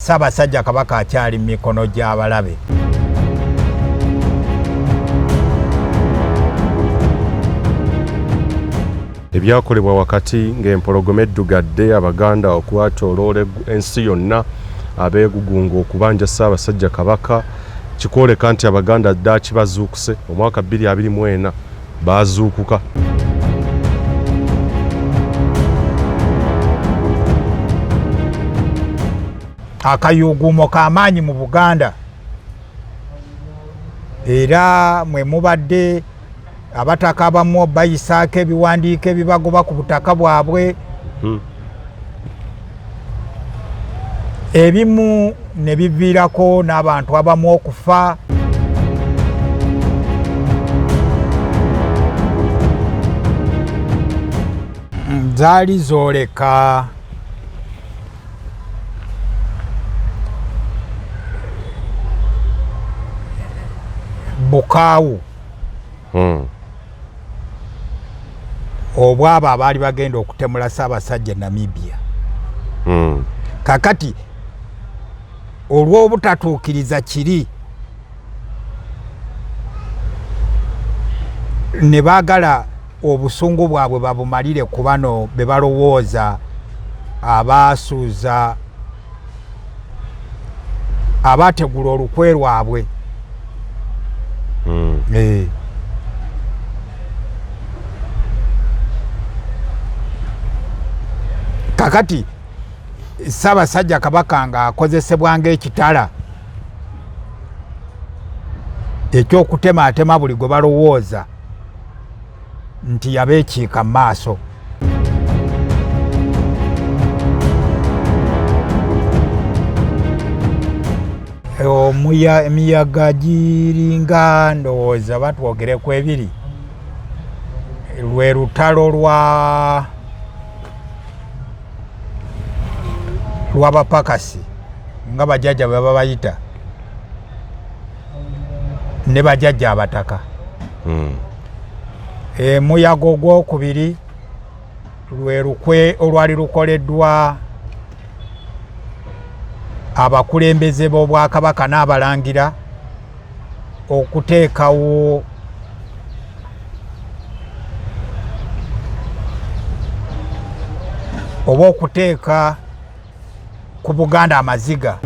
Ssaabasajja Kabaka akyali mu mikono gy'abalabe. Ebyakolebwa wakati ng'empologoma eddugadde Abaganda okwetooloola ensi yonna abeegugunga okubanja Ssaabasajja Kabaka kikwoleka nti Abaganda ddaaki bazuukuse omwaka 2024 baazuukuka. Akayuuguumo k'amaanyi mu Buganda era mwe mubadde abataka abamu bayisaako ebiwandiiko ebibagoba ku butaka bwabwe. Ebimu ne biviirako n'abantu abamu okufa. Zaali zooleka bukaawu obwabo abaali bagenda okutemula Ssaabasajja e Namibia. Kakati olw'obutatuukiriza kiri ne baagala obusungu bwabwe babumalire ku bano be balowooza abaasuuza abategula olukwe lwabwe. Kakati Ssaabasajja Kabaka ng'akozesebwa ng'ekitala eky'okutemaatema buli gwe balowooza nti yabeekiika mu maaso. Emiyaga giringa ndowooza batwogere ku ebiri lwe lutalo lw'abapakasi nga bajjajja bwe babayita ne bajjajja abataka. Emuyaga ogwokubiri lwe lukwe olwali lukoleddwa abakulembeze b'Obwakabaka n'abalangira okuteekawo oba okuteeka ku Buganda amaziga.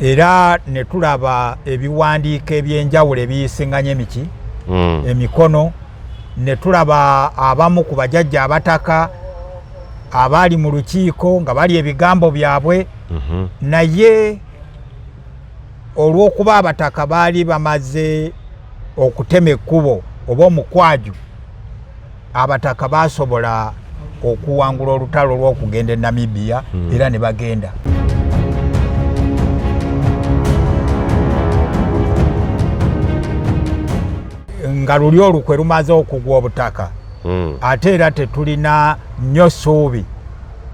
Era ne tulaba ebiwandiiko eby'enjawulo ebiyisinganya emiki emikono, ne tulaba abamu ku bajajja abataka abaali mu lukiiko nga bali ebigambo byabwe. Naye olw'okuba abataka baali bamaze okutema ekkubo oba omukwaju, abataka basobola okuwangula olutalo olw'okugenda e Namibia. Era ne bagenda. Nga luli olukwe lumaze okugwa obutaka. Ate era tetulina nnyo ssuubi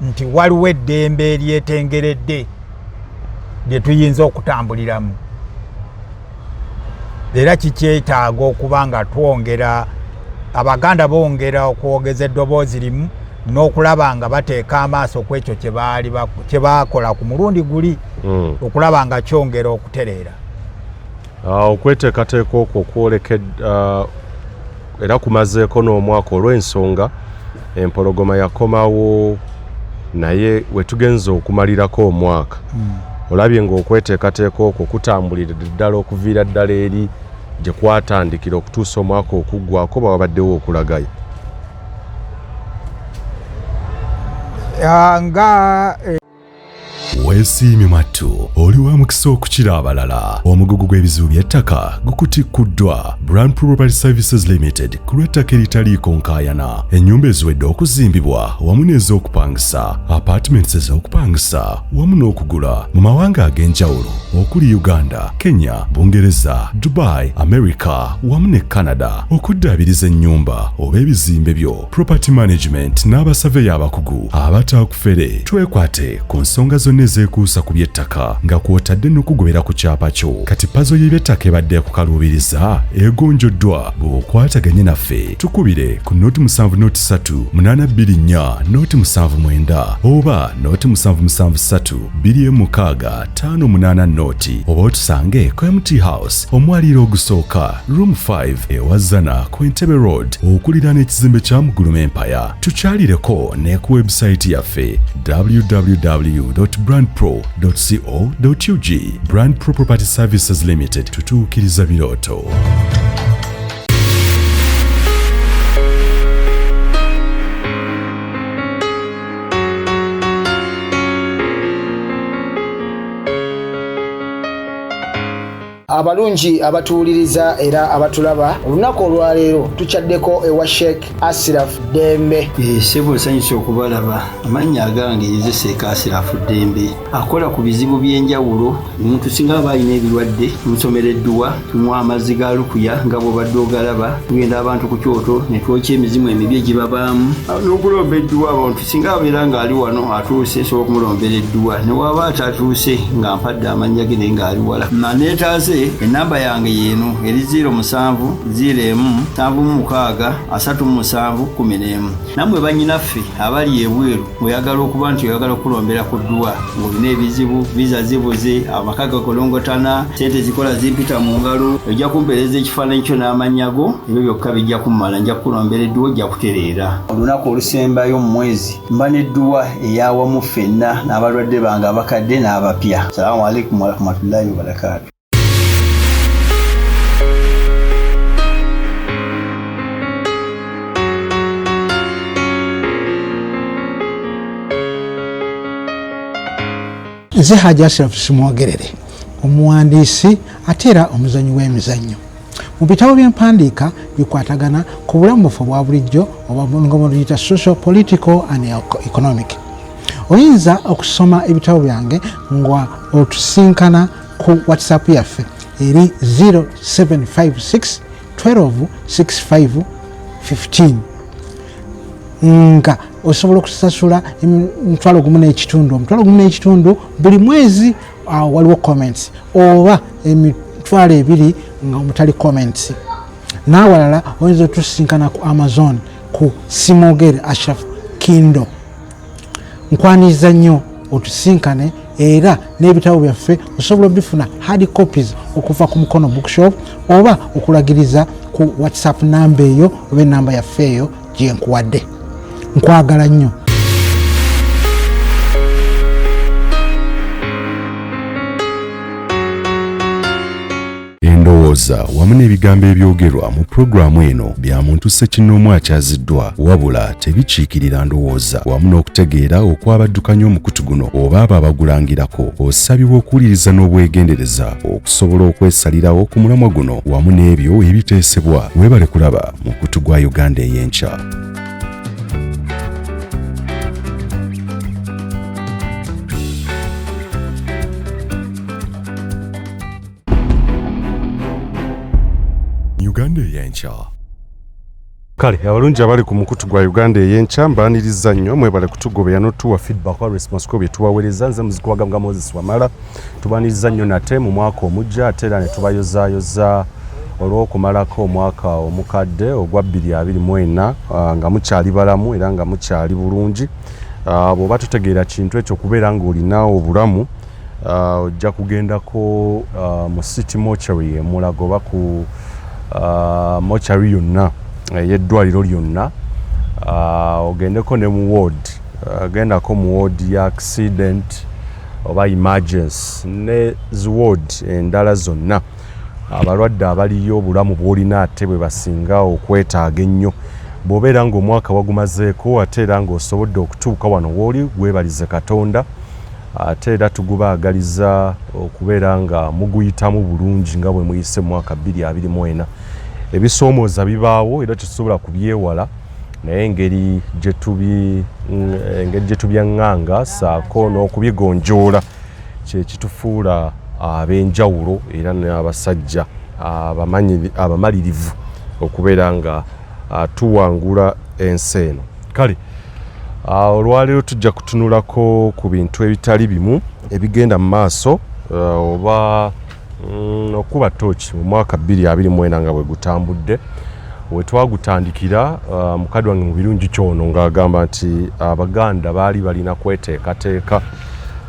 nti waliwo eddembe eryetengeredde lye tuyinza okutambuliramu, era kikyetaaga okuba nga twongera, Abaganda bongera okwogeza eddoboozi limu n'okulaba nga bateeka amaaso ku ekyo kye baakola ku mulundi guli okulaba nga kyongera okutereera. Okweteekateeka okwo kwoleke era kumazeeko n'omwaka olw'ensonga empologoma yakomawo, naye wetugenze okumalirako omwaka olabye ng'okweteekateeka okwo kutambulira ddala okuviira ddala eri gye kwatandikira okutuusa omwaka okuggwako, bawabaddewo okulagayo. Nga Weesiimye mwattu, oli wa mukisa okukira abalala. Omugugu gw'ebizibu by'ettaka gukutikkuddwa Brand Property Services Limited ku lw'ettaka eritaliiko nkaayana, ennyumba eziwedde okuzimbibwa wamu n'ez'okupangisa, apartments ez'okupangisa wamu n'okugula mu mawanga ag'enjawulo okuli Uganda, Kenya, Bungereza, Dubai, America wamu ne Canada. Okuddaabiriza ennyumba oba ebizimbe byo, property management n'abasaveya abakugu abatakufere. Twekwate ku nsonga zonna ezeekuusa. ezeekuusa ku by'ettaka nga kw'otadde n'okugobera ku kyapa kyo. Kati pazo y'ebyettaka ebadde ekukaluubiriza egonjoddwa bw'okwataganye naffe. Tukubire ku noti 7 noti 3 824 noti 79 oba noti 773 26 58 noti oba otusange ku MT House omwaliiro ogusooka room 5 ewa Zana ku Entebbe Road okuliraana ekizimbe kya Muguluma Empire. Tukyalireko ne ku website yaffe www.brandpro.co.ug. Brand Pro Property Services Limited, tutuukiriza birooto. Abalungi abatuwuliriza era abatulaba, olunaku olwaleero tukyaddeko ewa Sheikh Asiraf Ddembe. Ssebo, nsanyuse okubalaba. Amannya agange nze Sheikh Asirafu Ddembe, akola ku bizibu by'enjawulo. Omuntu singa aba alina ebirwadde, tumusomera edduwa, tumuwa amazzi ga lukuya nga bw'obadde ogalaba. Tugenda abantu ku kyoto ne twokya emizimu emibi egibabaamu n'okulomba edduwa. Abantu singa abeera ng'ali wano atuuse, nsobola okumulombera edduwa, ne waba atatuuse nga mpadde amannya ge naye ng'ali wala naneetaase. Enamba yange yeeno eri 07 01 76 37 11. Nammwe bannyinaffe abali ebweru, ng'oyagala okuba nti oyagala okulombera ku dduwa, ng'olina ebizibu, visa zibuze, amaka gakolongotana, sente zikola zimpita mu ngalo, ojja kumpeereza ekifaananyi kyo n'amannya go, ebyo byokka bijja kummala, nja kukulombera edduwa, ojja kutereera. Olunaku olusembayo mu mwezi mba n'edduwa eyawamu ffenna n'abalwadde bange abakadde n'abapya. Salaamu alaikum warahmatullahi wabarakaatu. Nze Haji Ashraf Simwogerere, omuwandiisi ate era omuzanyi w'emizannyo. Mu bitabo byempandiika bikwatagana ku bulamu buffe obwa bulijjo oba nga bwetuyita social, political and economic. Oyinza okusoma ebitabo byange nga otusinkana ku WhatsApp yaffe eri 0756 12 65 15, nga osobola okusasula 1,500, 1,500 buli mwezi, awo waliwo comments, oba 20,000 nga omutali comments. N'awalala oyinza otusinkana ku Amazon ku Simogere Ashraf Kindo. Nkwaniriza nnyo otusinkane, era n'ebitabo byaffe osobola obifuna hard copies okuva ku Mukono Bookshop oba okulagiriza ku WhatsApp namba eyo oba enamba yaffe eyo gyenkuwadde. Nkwagala nnyo. Endowooza wamu n'ebigambo ebyogerwa mu pulogulaamu eno bya muntu ssekinnoomu akyaziddwa, wabula tebikiikirira ndowooza wamu n'okutegeera okwabaddukanya omukutu guno oba abo abagulangirako. Osabibwa okuwuliriza n'obwegendereza okusobola okwesalirawo ku mulamwa guno wamu n'ebyo ebiteesebwa. Weebale kulaba mukutu gwa Uganda ey'enkya. Uganda ey'enkya. Kale abalungi abali ku mukutu gwa Uganda ey'enkya, mbaaniriza nnyo. Mwebale kutugobera n'otuwa feedback wa response ko bye tubaweereza. Nze muzikuwagambwa Moses Wamala. Tubaaniriza nnyo nate mu mwaka omujja, ate era ne tubayozaayoza olw'okumalako omwaka omukadde ogwa 2024 nga mukyali balamu era nga mukyali bulungi. Bw'oba tutegeera kintu ekyo kubeera ng'olina obulamu, ojja kugendako mu city mortuary emulago oba ku mortuary yonna ey'eddwaliro lyonna, ogendeko ne mu ward, gendako mu ward ya accident oba emergency ne zi ward endala zonna. Abalwadde abaliyo obulamu bw'olina ate bwe basinga okwetaaga ennyo. Bw'obeera ng'omwaka wagumazeeko ate era ng'osobodde okutuuka wano w'oli, weebalize Katonda, ate era tugubaagaliza okubeera nga muguyitamu bulungi nga bwe muyise mu mwaka 2024. Ebisoomooza bibaawo era tetusobola kubyewala, naye engeri gye tubyaŋŋanga ssaako n'okubigonjoola kye kitufuula ab'enjawulo era n'abasajja abamalirivu okubeera nga tuwangula ensi eno. Kale Olwaleero tujja kutunulako ku bintu ebitali bimu ebigenda mu maaso oba okuba tooki mu mwaka 2024 nga bwe gutambudde. We twagutandikira, mukadde wange mu birungi kyono ng'agamba nti Abaganda baali balina kweteekateeka,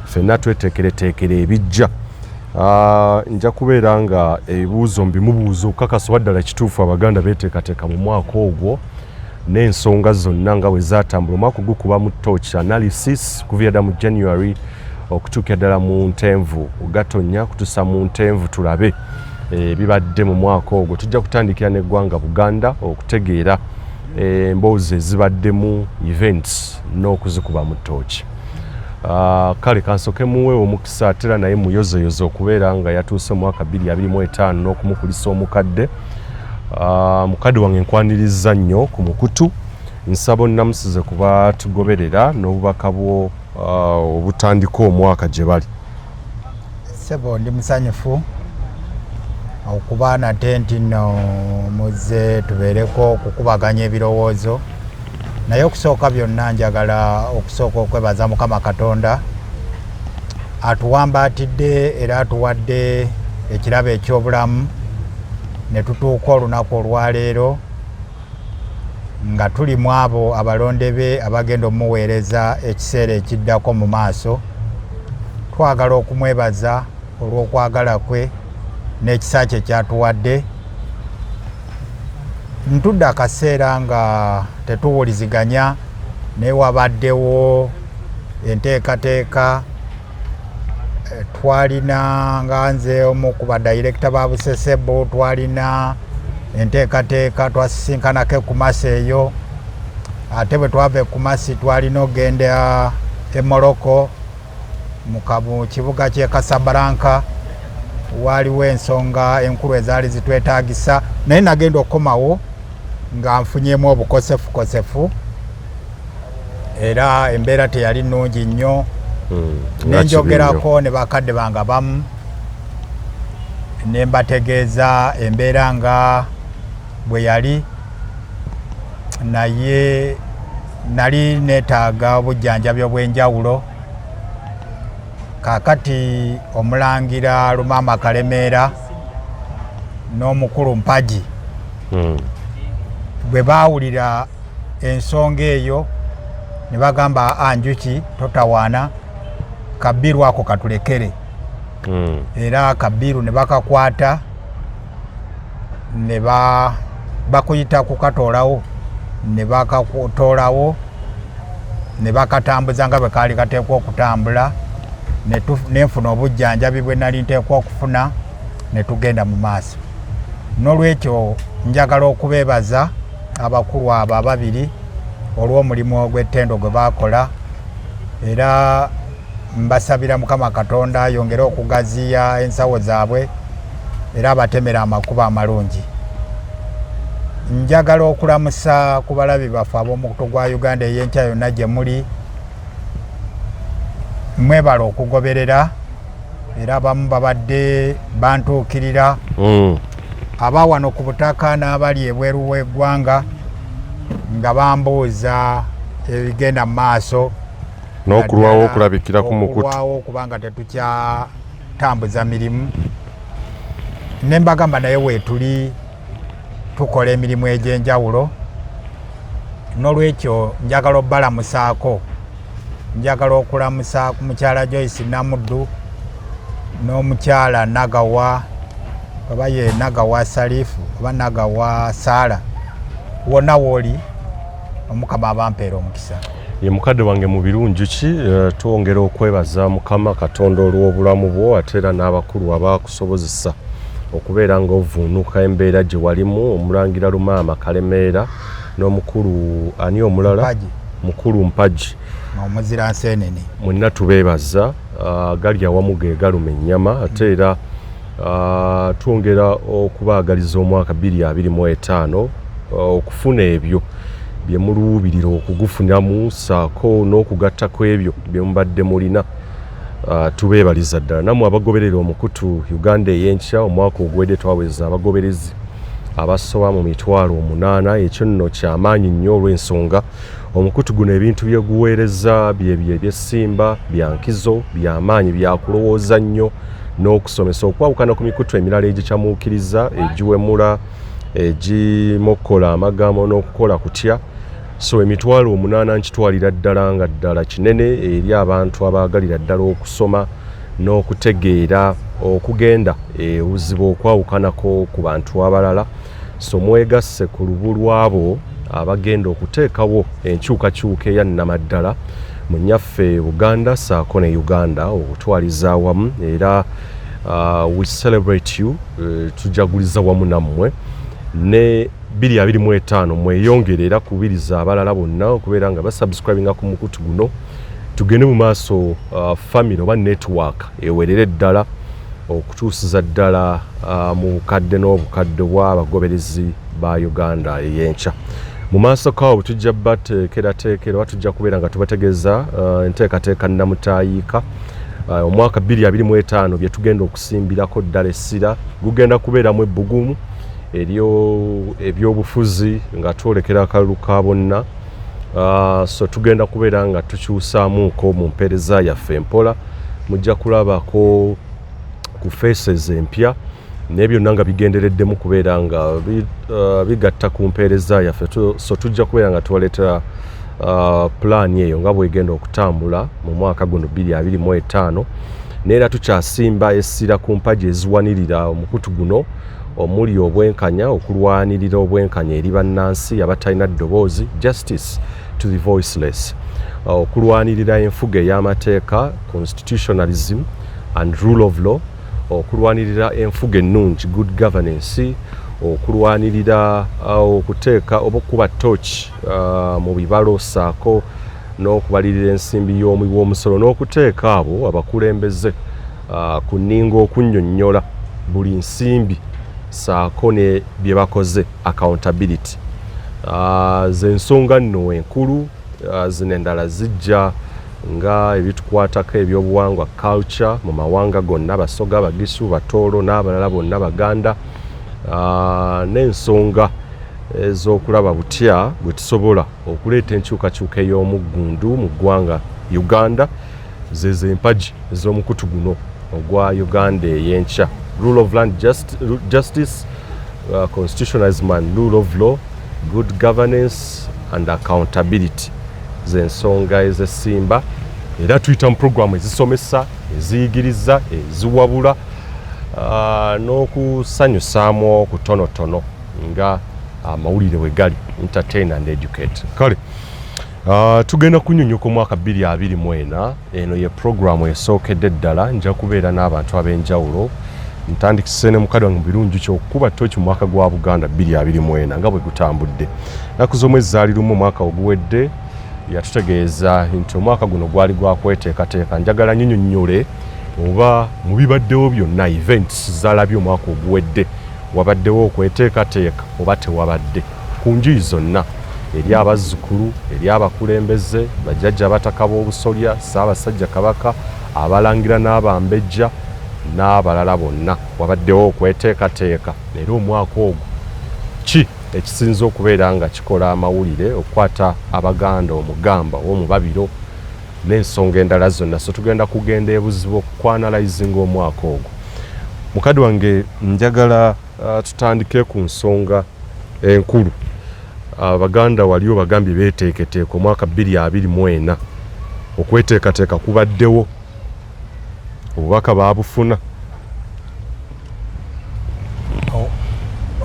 ffenna tweteekereteekera ebijja. Nja kubeera nga ebibuuzo mbimubuuza okukakasa oba ddala kituufu Abaganda beeteekateeka mu mwaka ogwo n'ensonga zonna nga bwe zatambula. Omwaka gukuba mu torch analysis kuviira ddala mu January okutuukira ddala mu ntenvu, gatonya kutusa mu ntenvu, tulabe ebibadde mu mwaka ogwo. Tujja kutandikira n'eggwanga Buganda okutegeera emboozi ezibaddemu, events, n'okuzikuba mu ttooki. Kale kansoke muwe omukisa ate era naye muyozeyoze okubeera nga yatuuse mu mwaka 2025 n'okumukulisa omukadde. Mukadde wange, nkwaniriza nnyo ku mukutu. Nsaba onnamusize kuba tugoberera n'obubaka bwo obutandika omwaka gye bali. Ssebo, ndi musanyufu okuba nate nti nno muzze tubeereko okukubaganya ebirowoozo. Naye okusooka byonna, njagala okusooka okwebaza Mukama Katonda atuwambaatidde era atuwadde ekirabo eky'obulamu ne tutuuka olunaku olwaleero nga tuli mu abo abalonde be abagenda omuweereza ekiseera ekiddako mu maaso. Twagala okumwebaza olw'okwagala kwe n'ekisa kye kyatuwadde. Ntudde akaseera nga tetuwuliziganya, naye wabaddewo enteekateeka. Twalina nga nze omu ku badayirekita ba Busesebu, twalina enteekateeka, twasisinkanako ekumasi eyo. Ate bwe twava ekumasi, twalina okugenda e Morocco mu kibuga ky'e Casablanca. Waaliwo ensonga enkulu ezaali zitwetaagisa, naye nagenda okukomawo nga nfunyemu obukosefukosefu era embeera teyali nnungi nnyo. Nenjogerako ne bakadde bange abamu ne mbategeeza embeera nga bwe yali, naye nali neetaaga obujjanjabi obw'enjawulo. Kaakati Omulangira Lumaama Kalemeera n'omukulu Mpagi bwe baawulira ensonga eyo ne bagamba, "Anjuki, totawaana, kabiru ako katulekere." Era kabiru ne bakakwata ne bakuyita kukatoolawo, ne bakatoolawo ne bakatambuza nga bwe kaali kateekwa okutambula, nenfuna obujjanjabi bwe nali nteekwa okufuna ne tugenda mu maaso. N'olwekyo njagala okubeebaza abakulu abo ababiri olw'omulimu ogw'ettendo gwe baakola, era mbasabira Mukama Katonda ayongere okugaziya ensawo zaabwe era abatemera amakubo amalungi. Njagala okulamusa ku balabi baffe ab'omukutu gwa Uganda ey'enkya yonna gye muli. Mwebala okugoberera, era abamu babadde bantuukirira aba wano ku butaka n'abali ebweru w'eggwanga nga bambuuza ebigenda mu maaso n'okulwawo okulabikira ku mukutu. Okulwawo okubanga tetukyatambuza mirimu, ne mbagamba naye weetuli tukola emirimu egy'enjawulo. N'olwekyo njagala obbalamusaako. Njagala okulamusa ku mukyala Joyce Namuddu n'omukyala Nagawa, oba ye Nagawa Salifu oba Nagawa Saala, wonna wooli Omukama abampeera omukisa. Ye mukadde wange mu birungi ki, twongera okwebaza Mukama Katonda olw'obulamu bwo, ate era n'abakulu abakusobozesa okubeera ng'ovuunuka embeera gye walimu, Omulangira Lumaama Kalemeera n'omukulu ani omulala? Mpagi. Mukulu Mpagi. Omuzira Nseenene. Mwenna tubeebaza. Gali awamu ge galuma ennyama. Ate era twongera okubaagaliza omwaka 2025 okufuna ebyo bye muluubirira okugufunamu, saako n'okugattako ebyo bye mubadde mulina. Tubeebaliza ddala nammwe abagoberera omukutu Uganda ey'enkya. Omwaka oguwedde twaweza abagoberezi abasoba mu 800,000. Ekyo nno kyamaanyi nnyo olw'ensonga Omukutu guno ebintu byeguweereza byebyo ebyessimba, bya nkizo, byamaanyi, byakulowooza nnyo n'okusomesa, okwawukana ku mikutu emirala egikyamuukiriza, egiwemula, egimokkola amagambo n'okukola kutya. So 800,000 nkitwalira ddala nga ddala kinene eri abantu abaagalira ddala okusoma n'okutegeera okugenda ebuzibu okwawukanako ku bantu abalala. So mwegasse ku lubu lwabo abagenda okuteekawo enkyukakyuka eya nnamaddala mu nnyaffe Buganda saako ne Uganda okutwaliza awamu. Era we celebrate you, tujaguliza wamu nammwe ne 2025. Mweyongere era kubiriza abalala bonna okubeera nga basubscribinga ku mukutu guno, tugende mu maaso, family oba network ewerere ddala okutuusiza ddala mu bukadde n'obukadde bw'abagoberezi ba Uganda ey'enkya. Mu maaso kawo tujja bateekerateekera oba tujja kubeera nga tubategeeza enteekateeka nnamutaayiika omwaka 2025 bye tugenda okusimbirako ddala essira. Gugenda kubeeramu ebbugumu ebyobufuzi nga twolekera akalulu ka bonna. So tugenda kubeera nga tukyusaamuuko mu mpeereza yaffe empola, mujja kulabako ku faces empya naye byonna nga bigendereddemu kubeera nga bigatta ku mpeereza yaffe. So tujja kubeera nga tubaleetera pulaani eyo nga bwegenda okutambula mu mwaka guno 2025. Naye era tukyasimba essira ku mpagi eziwanirira omukutu guno, omuli obwenkanya, okulwanirira obwenkanya eri bannansi abatalina ddoboozi, justice to the voiceless, okulwanirira enfuga ey'amateeka, constitutionalism and rule of law, okulwanirira enfuga ennungi, good governance, okulwanirira okuteeka oba okuba torch mu bibalo saako n'okubalirira ensimbi y'omuwi w'omusolo, n'okuteeka abo abakulembeze ku nninga okunnyonnyola buli nsimbi saako ne bye bakoze, accountability. Ze nsonga nno enkulu. Zino endala zijja nga ebitukwatako ebyobuwangwa, culture mu mawanga gonna, Basoga, Bagisu, Batoolo n'abalala bonna, Baganda, n'ensonga ez'okulaba butya bwe tusobola okuleeta enkyukakyuka ey'omuggundu mu ggwanga Uganda. Zezo empagi ez'omukutu guno ogwa Uganda ey'enkya: rule of land, justice, constitutionalism and rule of law, good governance and accountability, zensonga ez'essimba. Era tuyita mu puroguramu ezisomesa, eziyigiriza, eziwabula, n'okusanyusaamu okutonotono nga amawulire bwe gali, entertain and educate. Kale tugenda kunyonyoka omwaka 2024. Eno ye puroguramu esookedde ddala. Nja kubeera n'abantu ab'enjawulo. Ntandikise ne mukadde wange mu birungi kyokukuba toki mu mwaka gwa Buganda 2024 nga bwe gutambudde. Ennaku z'omwezi zaali 1 omwaka oguwedde. Yatutegeeza nti omwaka guno gwali gwa kweteekateeka. Njagala nyinyonnyole oba mu bibaddewo byonna, events zalabye omwaka oguwedde, wabaddewo okweteekateeka oba tewabadde, ku njuyi zonna, eri abazzukulu, eri abakulembeze, bajjajja abataka b'obusolya, Ssaabasajja Kabaka, abalangira n'abambejja n'abalala bonna. Wabaddewo okweteekateeka? Era omwaka ogwo ki ekisinza okubeera nga kikola amawulire okukwata Abaganda omugamba ow'omubabiro n'ensonga endala zonna? So tugenda kugenda ebuzibu okuanalyzinga omwaka ogwo. Mukadde wange, njagala tutandike ku nsonga enkulu. Abaganda wali obagambye beeteeketeeka omwaka 2024. Okweteekateeka kubaddewo? Obubaka baabufuna?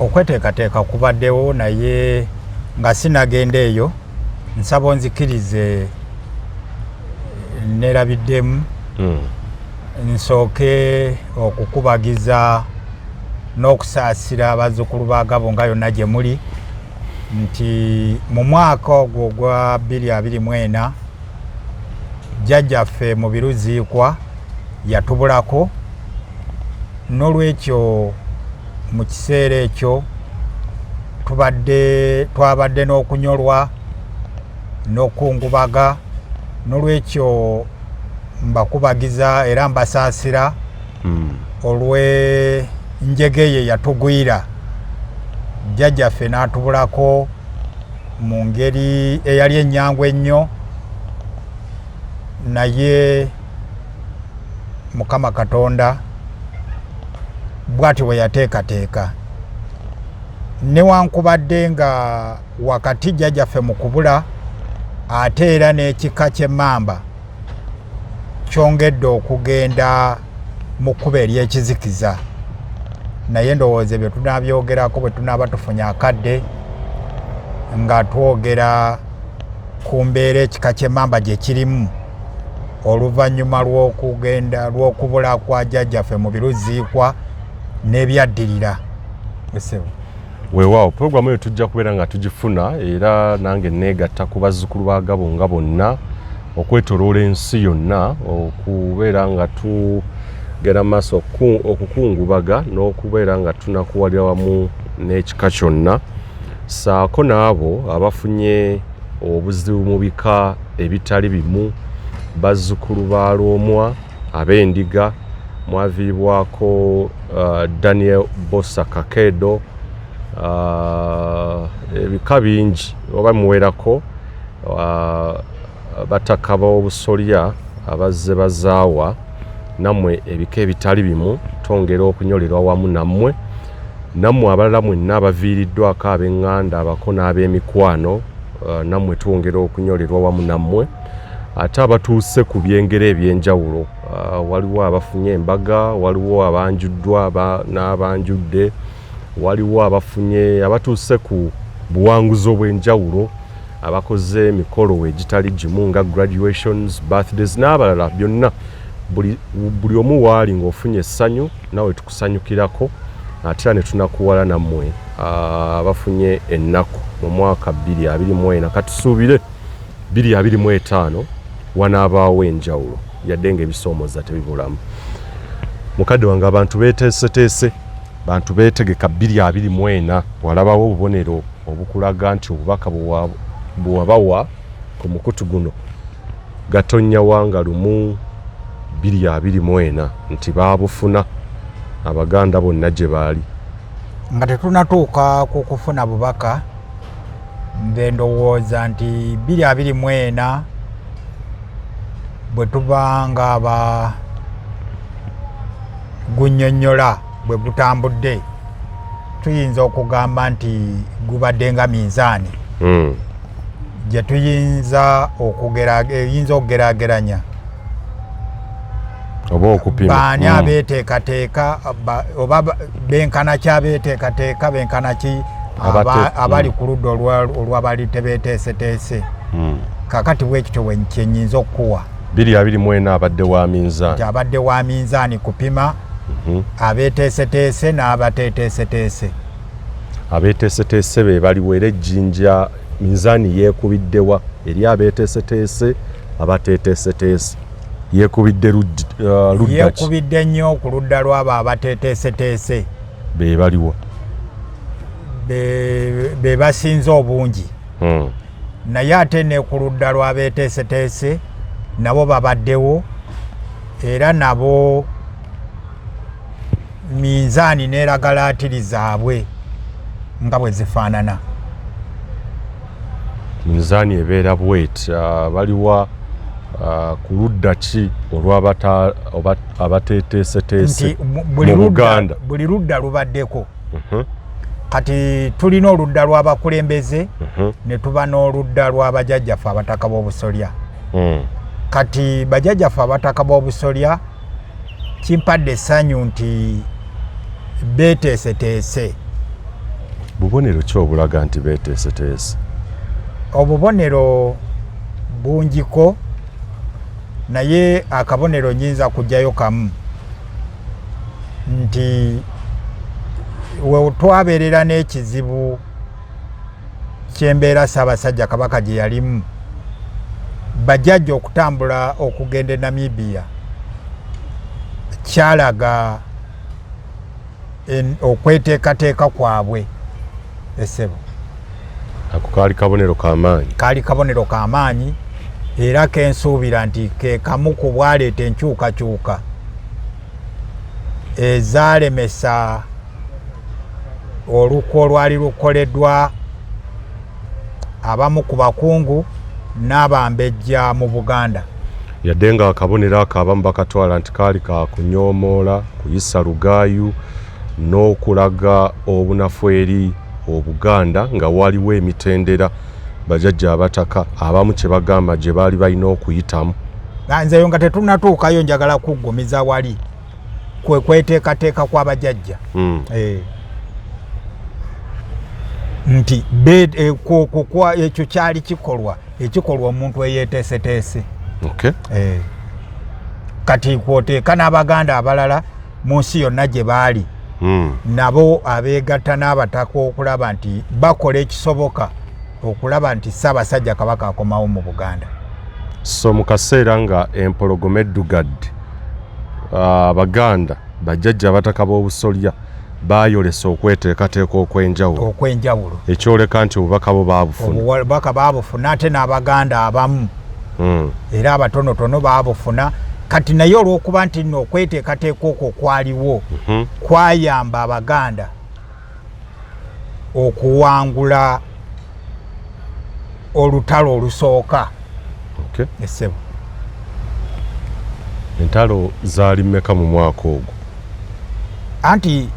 Okweteekateeka kubaddewo, naye nga sinagenda eyo, nsaba onzikirize nerabiddemu nsooke okukubagiza n'okusaasira abazzukulu ba Gabo nga yonna gye muli, nti mu mwaka ogwo ogwa 2024 jjajjaffe mu Biruziikwa yatubulako. N'olwekyo mu kiseera ekyo tubadde twabadde n'okunyolwa n'okukungubaga. N'olwekyo mbakubagiza era mbasaasira olw'enjegeye yatugwira, jjajjaffe n'atubulako. Mu ngeri eyali ennyangu ennyo, naye Mukama Katonda bw'atyo bwe yateekateeka. Newankubadde nga wakati jjajjaffe mu kubula, ate era n'ekika ky'Emmamba kyongedde okugenda mu kkubo ery'ekizikiza, naye ndowooza ebyo tunabyogerako bwe tunaaba tufunye akadde nga twogera ku mbeera ekika ky'Emmamba gye kirimu oluvannyuma lw'okugenda lw'okubula kwa jjajjaffe mu Biruziikwa n'ebyaddirira. Esebo. Weewaawo, puroguramu eyo tujja kubeera nga tugifuna, era nange neegatta ku bazzukulu ba Gabunga bonna okwetoloola ensi yonna okubeera nga tugenda mu maaso okukungubaga n'okubeera nga tunakuwalira wamu n'ekika kyonna, saako n'abo abafunye obuzibu mu bika ebitali bimu. Bazzukulu ba Lwomwa ab'Endiga mwaviibwako Daniel Bosa Kakedo, ebika bingi oba muwerako, bataka b'obusolya abazze bazaawa, nammwe ebika ebitali bimu twongera okunyolerwa wamu nammwe. Nammwe abalala mwenna abaviiriddwako ab'eŋŋanda, abako n'ab'emikwano, nammwe twongera okunyolerwa wamu nammwe. Ate abatuuse ku byengera ebyenjawulo, waliwo abafunye embaga, waliwo abanjuddwa n'abanjudde, waliwo abafunye abatuuse ku buwanguzi obw'enjawulo, abakoze emikolo egitali gimu nga graduations, birthdays n'abalala byonna. Buli omu waali ng'ofunye essanyu, nawe tukusanyukirako, ate era ne tunakuwala nammwe abafunye ennaku mu mwaka 2024. Katusuubire 2025 wanaabaawo enjawulo, yadde ng'ebisoomooza tebibulamu. Mukadde wange, abantu beeteeseteese, bantu beetegeka 2024. Walabawo obubonero obukulaga nti obubaka bwewabawa ku mukutu guno Gatonnya Wanga lumu 2024 nti baabufuna Abaganda bonna gye baali? Nga tetunatuuka ku kufuna bubaka, nze ndowooza nti 2024 bwe tuba nga aba gunnyonnyola bwe gutambudde, tuyinza okugamba nti gubadde nga minzaani gye tuyinza eyinza okugeraageranya oba okupima baani abeeteekateeka oba benkana ki abeeteekateeka, benkana ki abali ku ludda olwabali tebeeteeseteese. Kakati bwekityo kyenyinza okukuwa. 2024 abadde wa minzaani. Nti abadde wa minzaani kupima abeeteeseteese n'abateeteeseteese. Abeeteeseteese be baliwo, era ejjinja minzaani yeekubiddewa eri abeeteeseteese? Abateeteeseteese yeekubidde ludda ki? Yeekubidde nnyo ku ludda lw'abo abateeteeseteese. Be baliwa? Be basinze obungi. Naye ate ne ku ludda lw'abeeteeseteese nabo babaddewo, era nabo minzaani n'eragalaatiri zaabwe nga bwe zifaanana. Minzaani ebeera bweti, baliwa ku ludda ki olw'abateeteeseteese nti mu Buganda? Buli ludda lubaddeko. Kati tulina oludda lw'abakulembeze ne tuba n'oludda lw'abajjajjaffe abataka b'obusolya. Kati bajjajjaffe abataka b'obusolya kimpadde essanyu nti beeteeseteese. Bubonero ki obulaga nti beeteeseteese? Obubonero bungiko, naye akabonero nyinza kujjayo kamu nti we twabeerera n'ekizibu ky'embeera Ssaabasajja Kabaka gye yalimu, bajjajja okutambula okugenda e Namibia kyalaga okweteekateeka kwabwe essebo. Ako kaali kabonero kamaanyi. Kaali kabonero kamaanyi, era kensuubira nti ke kamu ku bwaleeta enkyukakyuka ezaalemesa olukwo olwali lukoleddwa. abamu ku bakungu n'abambejja mu Buganda. Yadde nga akabonero ako abamu bakatwala nti kaali ka kunyoomoola, kuyisa lugaayu n'okulaga obunafu eri Obuganda, nga waliwo emitendera bajjajja abataka abamu kye bagamba gye baali balina okuyitamu. Nzeyo nga tetunnatuukayo, njagala kuggumiza wali kwe kweteekateeka kw'abajajja nti ekyo kyali kikolwa ekikolwa omuntu eyeeteeseteese. Kati kwoteeka n'Abaganda abalala mu nsi yonna gye baali, nabo abeegatta n'abataka okulaba nti bakola ekisoboka okulaba nti Ssaabasajja Kabaka akomawo mu Buganda. So mu kaseera nga empologoma eddugadde, Abaganda, bajjajja abataka b'obusolya baayolesa okweteekateeka okw'enjawulo. Okw'enjawulo. Ekyoleka nti obubaka bo baabufuna. Obubaka baabufuna, ate n'Abaganda abamu era abatonotono baabufuna. Kati naye olw'okuba nti nno okweteekateeka okwo kwaliwo, kwayamba Abaganda okuwangula olutalo olusooka. Essebo. Entalo zaali mmeka mu mwaka ogwo? Anti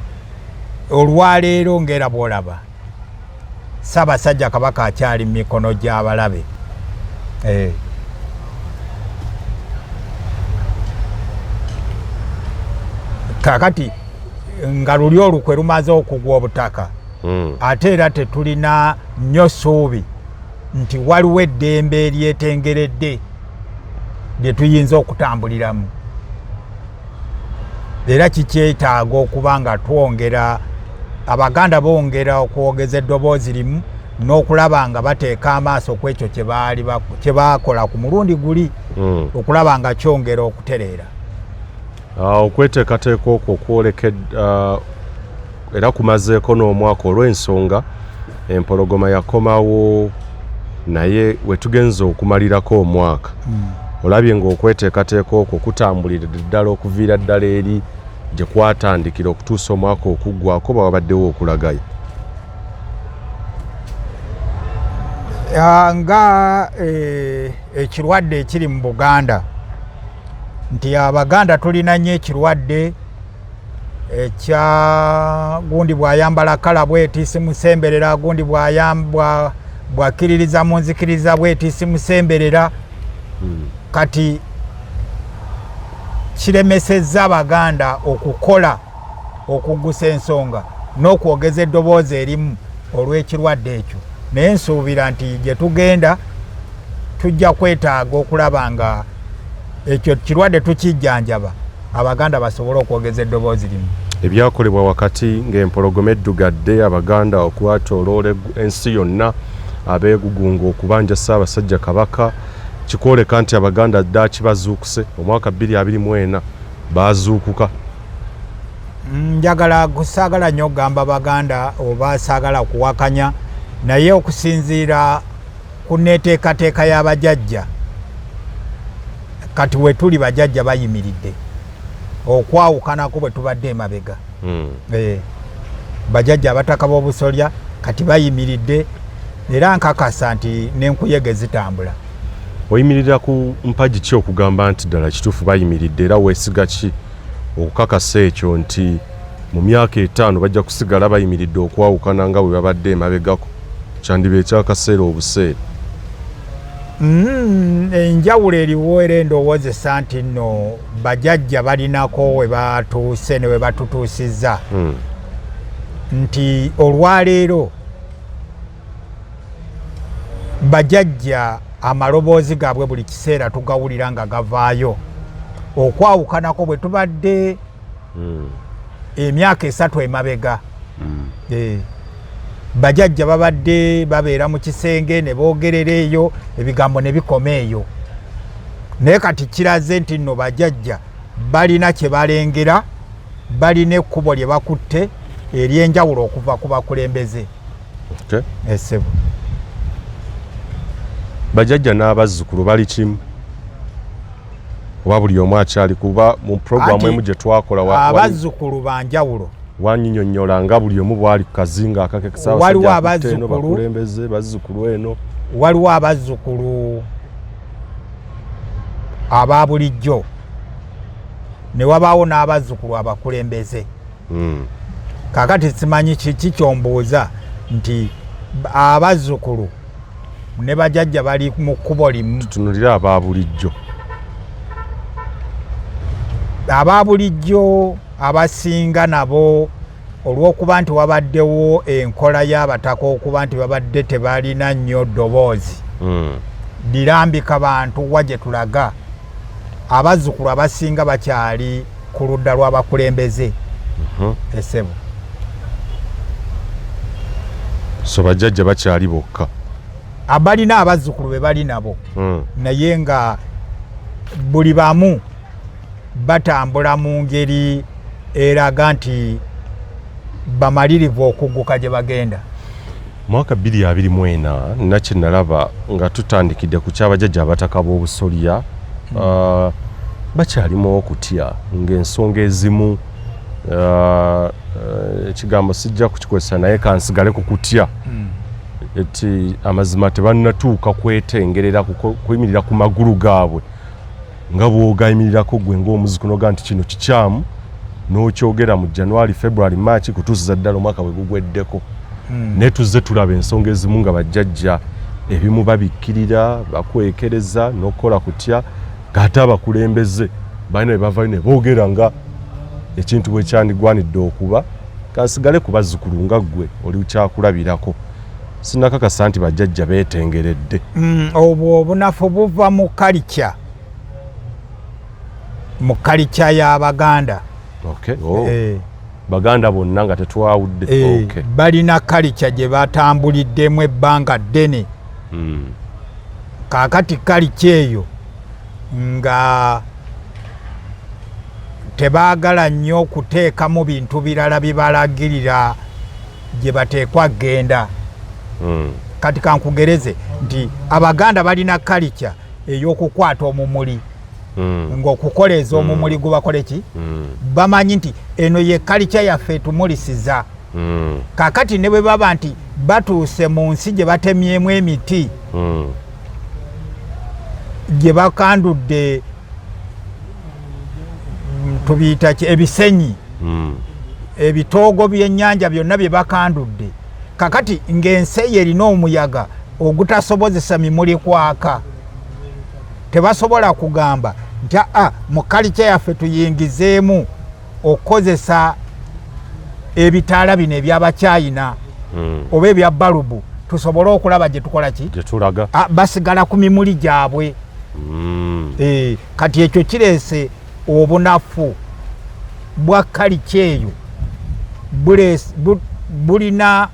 olwaleero ng'era bw'olaba, Ssaabasajja Kabaka akyali mu mikono gy'abalabe. Kakati nga luli olukwe lumaze okugwa obutaka, ate era tetulina nnyo ssuubi nti waliwo eddembe eryetengeredde lye tuyinza okutambuliramu. Era kikyetaaga okuba nga twongera, Abaganda bongera okwogeza eddoboozi limu n'okulaba nga bateeka amaaso ku ekyo kye baakola ku mulundi guli, okulaba nga kyongera okutereera. Okweteekateeka okwo kwoleke era kumazeeko n'omwaka, olw'ensonga empologoma yakomawo, naye wetugenza okumalirako omwaka, olabye ng'okweteekateeka okwo kutambulira ddala okuviira ddala eri gye kwatandikira okutuusa omwaka okuggwako, bawabaddewo okulagayo? Nga ekirwadde ekiri mu Buganda, nti Abaganda tulina nnyo ekirwadde ekya gundi bw'ayambala kala bweti simusemberera, gundi bw'akkiririza mu nzikiriza bweti simusemberera. Kati kiremesezza Abaganda okukola okuggusa ensonga n'okwogeza eddoboozi erimu olw'ekirwadde ekyo. Naye nsuubira nti gye tugenda tujja kwetaaga okulaba nga ekyo kirwadde tukijjanjaba, Abaganda basobole okwogeza eddoboozi limu. Ebyakolebwa wakati ng'empologoma eddugadde, Abaganda okwetooloola ensi yonna abeegugunga okubanja Ssaabasajja Kabaka, kikwoleka nti Abaganda ddaaki bazuukuse. Omwaka 2024 baazuukuka. Njagala, saagala nnyo okugamba Baganda oba saagala kuwakanya, naye okusinziira ku neteekateeka y'abajajja, kati we tuli bajajja bayimiridde okwawukanako bwe tubadde emabega. Bajajja abataka b'obusolya kati bayimiridde, era nkakasa nti n'enkuyege zitambula. Oyimirira ku mpagi ki okugamba nti ddala kituufu bayimiridde, era weesiga ki okukakasa ekyo nti mu myaka 5 bajja kusigala bayimiridde okwawukana nga bwe babadde emabegako, kyandiba ekyakaseera obuseera? Enjawulo eriwo era endowoozesa nti nno bajajja balinako we batuuse ne we batutuusizza, nti olwaleero bajajja amaloboozi gaabwe buli kiseera tugawulira nga gavaayo, okwawukanako bwe tubadde emyaka 3 emabega. Bajajja babadde babeera mu kisenge ne boogerera eyo, ebigambo ne bikoma eyo. Naye kati kiraze nti nno bajajja balina kye balengera, balina ekkubo lye bakutte ery'enjawulo okuva ku bakulembeze. Essebo. Bajajja n'abazzukulu bali kimu oba buli omu akyali? Kuba mu puroguramu emu gye twakola, abazzukulu banjawulo. Wanyinyonnyola nga buli omu bwali ku kazinga akake. Waliwo abazzukulu bakulembeze, bazzukulu eno. Waliwo abazzukulu aba bulijjo ne wabaawo n'abazzukulu abakulembeze. Kakati simanyi kiki kyombuuza nti abazzukulu ne bajajja bali mu kkubo limu. Tutunulire aba bulijjo. Aba bulijjo abasinga nabo, olw'okuba nti wabaddewo enkola y'abataka okuba nti babadde tebalina nnyo ddoboozi lirambika bantu wa gye tulaga, abazzukulu abasinga bakyali ku ludda lw'abakulembeze. Esebo. So bajjajja bakyali bokka? Abalina abazzukulu be bali nabo, naye nga buli bamu batambula mu ngeri eraga nti bamalirivu okugguka gye bagenda. Mwaka 2024 nakye nalaba nga tutandikidde ku kyabajjajja abataka b'obusolya, bakyalimu okutya ng'ensonga ezimu, ekigambo sijja kukikozesa naye kansigale ku kutya, eti amazima tebannatuuka kwetengerera kuyimirira ku magulu gaabwe nga bw'ogayimirirako gwe ng'omuziku noga nti kino kikyamu n'okyogera mu January, February, March kutuusiza ddala omwaka bwe gugweddeko. Naye tuzze tulaba ensonga ezimu nga bajjajja ebimu babikkirira, bakwekereza n'okukola kutya, ng'ate abakulembeze balina bye bavayo ne boogera nga ekintu bwe kyandigwanidde okuba. Kansigale ku bazzukulu nga ggwe oli kyakulabirako, sinakakasa nti bajjajja beetengeredde. Obwo obunafu buva mu culture y'Abaganda. Okay. Oh. Baganda bonna nga tetwawudde. Balina culture gye batambuliddemu ebbanga ddene. Kaakati culture eyo nga tebaagala nnyo okuteekamu bintu birala bibalagirira gye bateekwa genda. Kati kankugereze nti Abaganda balina culture ey'okukwata omumuli, ng'okukoleeza omumuli gubakole ki, bamanyi nti eno ye culture yaffe etumulisiza. Kakati ne bwe baba nti batuuse mu nsi gye batemyemu emiti, gye bakandudde, tubiyita ki, ebisenyi, ebitoogo by'ennyanja byonna bye bakandudde, kakati ng'ensi eyo erina omuyaga ogutasobozesa mimuli kwaka, tebasobola kugamba nti aa, mu culture yaffe tuyingizeemu okukozesa ebitaala bino ebyabakyayina oba ebya balubu tusobole okulaba gye tukola ki. Gye tulaga. Ah, basigala ku mimuli gyabwe. Kati ekyo kireese obunafu bwa culture eyo, bulina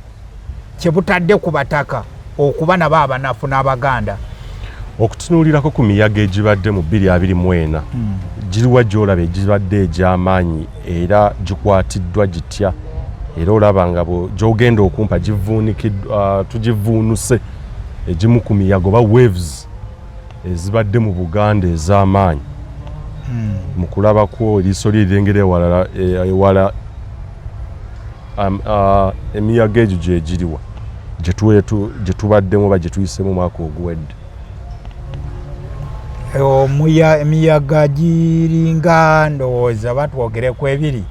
kye butadde ku bataka okuba nabo abanafu n'Abaganda. Okutunuulirako ku miyaga egibadde mu 2024, giriwa gy'olaba egibadde egy'amaanyi era gikwatiddwa gitya, era olaba nga gy'ogenda okumpa givuunikiddwa, tugivuunuse egimu ku miyaga oba waves ezibadde mu Buganda ez'amaanyi mu kulabako eriiso lye erirengera ewalala, ewala, emiyaga egyo gyegiriwa gye tubaddemu oba gye tuyisemu omwaka oguwedde? Emiyaga giringa, ndowooza batwogereku ebiri,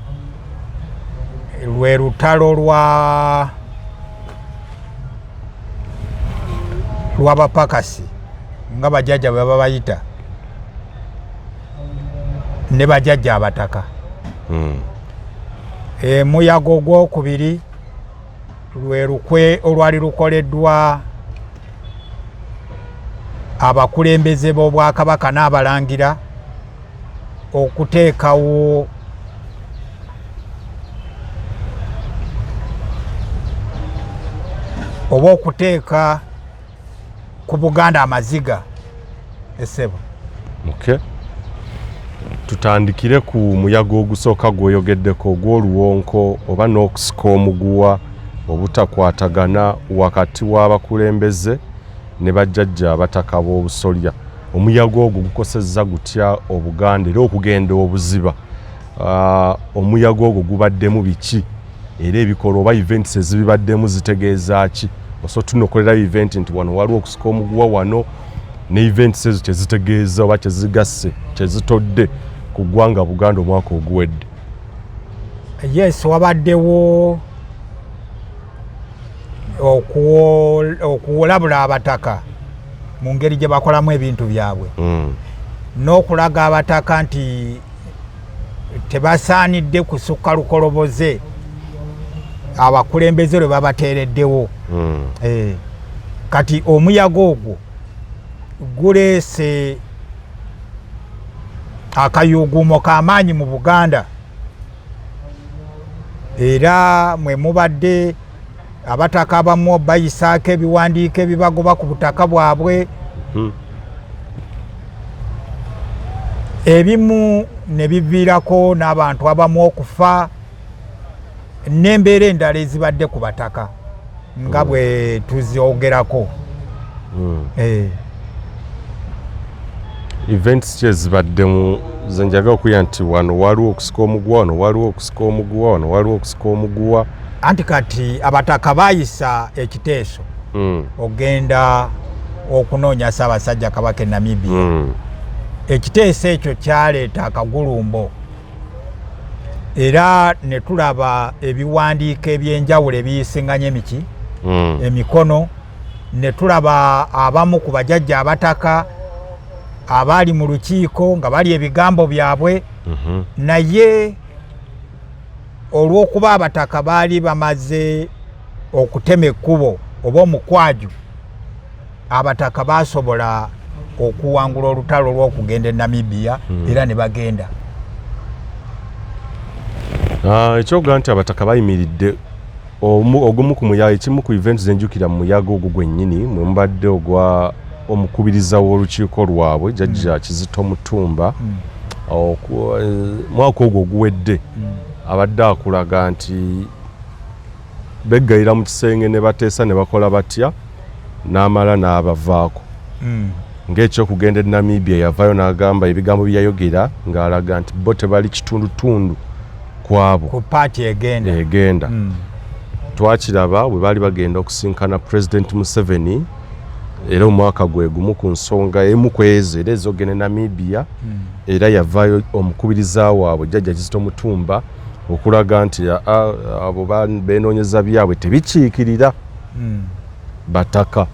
lwe lutalo lw'abapakasi nga bajjajja bwe babayita ne bajjajja abataka. Emuyaga ogwokubiri lwe lukwe olwali lukoleddwa abakulembeze b'obwakabaka n'abalangira okuteekawo oba okuteeka ku Buganda amaziga, esebo. Okay. Tutandikire ku muyaga ogusooka gw'oyogeddeko, ogw'oluwonko oba n'okusika omuguwa, obutakwatagana wakati w'abakulembeze ne bajjajja abataka b'obusolya. Omuyaga ogwo gukosezza gutya Obuganda era okugenda obuziba? Omuyaga ogwo gubaddemu biki era ebikolwa oba events ezibibaddemu zitegeeza ki? Osobola tunokolerayo event nti wano waliwo okusika omuguwa, wano ne events ezo kyezitegeeza oba kyezigasse, kyezitodde ku ggwanga Buganda omwaka oguwedde? Yes, wabaddewo okulabula abataka mu ngeri gye bakolamu ebintu byabwe n'okulaga abataka nti tebasaanidde kusukka lukoloboze abakulembeze lwe babateereddewo. Kati omuyaga ogwo guleese akayuuguumo k'amaanyi mu Buganda, era mwe mubadde abataka abamu bayisaako ebiwandiiko ebibagoba ku butaka bwabwe, ebimu ne biviirako n'abantu abamu okufa, n'embeera endala ezibadde ku bataka nga bwe tuzyogerako. Events ki ezibaddemu ze njagala okuya nti wano waliwo okusika omuguwa, wano waliwo okusika omuguwa, wano waliwo okusika omuguwa? Anti kati abataka bayisa ekiteeso ogenda okunoonya Ssaabasajja Kabaka e Namibia. Ekiteeso ekyo kyaleeta akagulumbo, era ne tulaba ebiwandiiko ebyenjawulo ebiyisinganya emiki emikono, ne tulaba abamu ku bajajja abataka abaali mu lukiiko nga bali ebigambo byabwe. Naye olw'okuba abataka baali bamaze okutema ekkubo oba omukwaju, abataka basobola okuwangula olutalo lw'okugenda e Namibia era ne bagenda. Ekyokugaa nti abataka bayimiridde ogumu ku muyaga, ekimu ku events zenjukira mu muyaga ogwo gwennyini mwe mubadde ogwa omukubiriza w'olukiiko lwabwe, Jjajja Kizito Mutumba. Mwaka ogwo oguwedde abadde akulaga nti beggayira mu kisenge ne bateesa ne bakola batya, n'amala n'abavaako ng'ekyokugenda e Namibia. Yavaayo n'agamba ebigambo bye yayogera ng'alaga nti bo tebali kitundutundu kwabo ku party egenda. Egenda. Twakiraba bwe baali bagenda okusinkana President Museveni, era omwaka gwe gumu ku nsonga emu ku ezo era ezogenda e Namibia, era yavaayo omukubiriza waabwe, Jjajja Kizito Mutumba, okulaga nti abo benoonyeza byabwe, tebikiikirira bataka,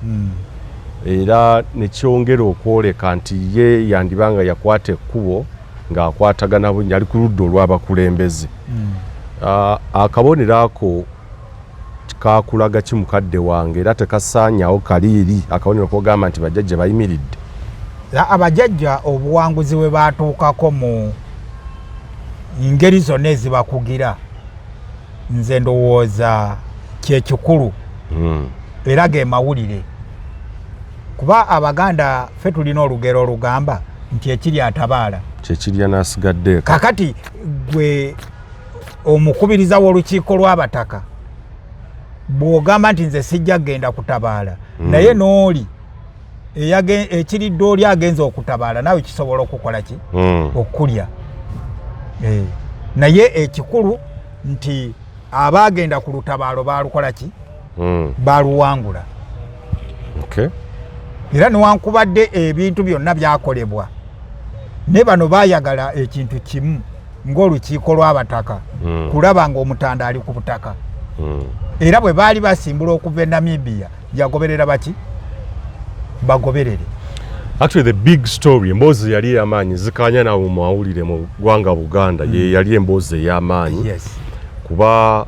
era nekyongera okwoleka nti ye yandibanga yakwata ekkubo ng'akwatagana bungi, ali ku ludda olw'abakulembeze. Akabonero ako kakulaga ki, mukadde wange? Era tekasaanyawo kaliiri akabonero kogamba nti bajjajja bayimiridde? Abajjajja obuwanguzi bwe batuukako mu ngeri zonna ezibakugira, nze ndowooza kyekikulu era ge mawulire, kuba Abaganda ffe tulina olugero olugamba nti ekiri atabaala kyekirya n'asigadde eka. Kakati gwe omukubiriza w'olukiiko lw'abataka bw'ogamba nti nze sijja kugenda kutabaala, naye n'oli ekiridde oli agenza okutabaala naawe kisobola okukola ki? Okulya. Naye ekikulu nti abaagenda ku lutabaalo baalukola ki? Baaluwangula. Era newankubadde ebintu byonna byakolebwa, ne bano baayagala ekintu kimu ng'olukiiko lw'abataka, kulaba ng'omutanda ali ku butaka. Era bwe baali basimbula okuva e Namibia, yagoberera baki bagoberere. Actually, the big story, emboozi yali ey'amaanyi zikanya nawe mu mawulire mu ggwanga Buganda, ye yali emboozi ey'amaanyi kuba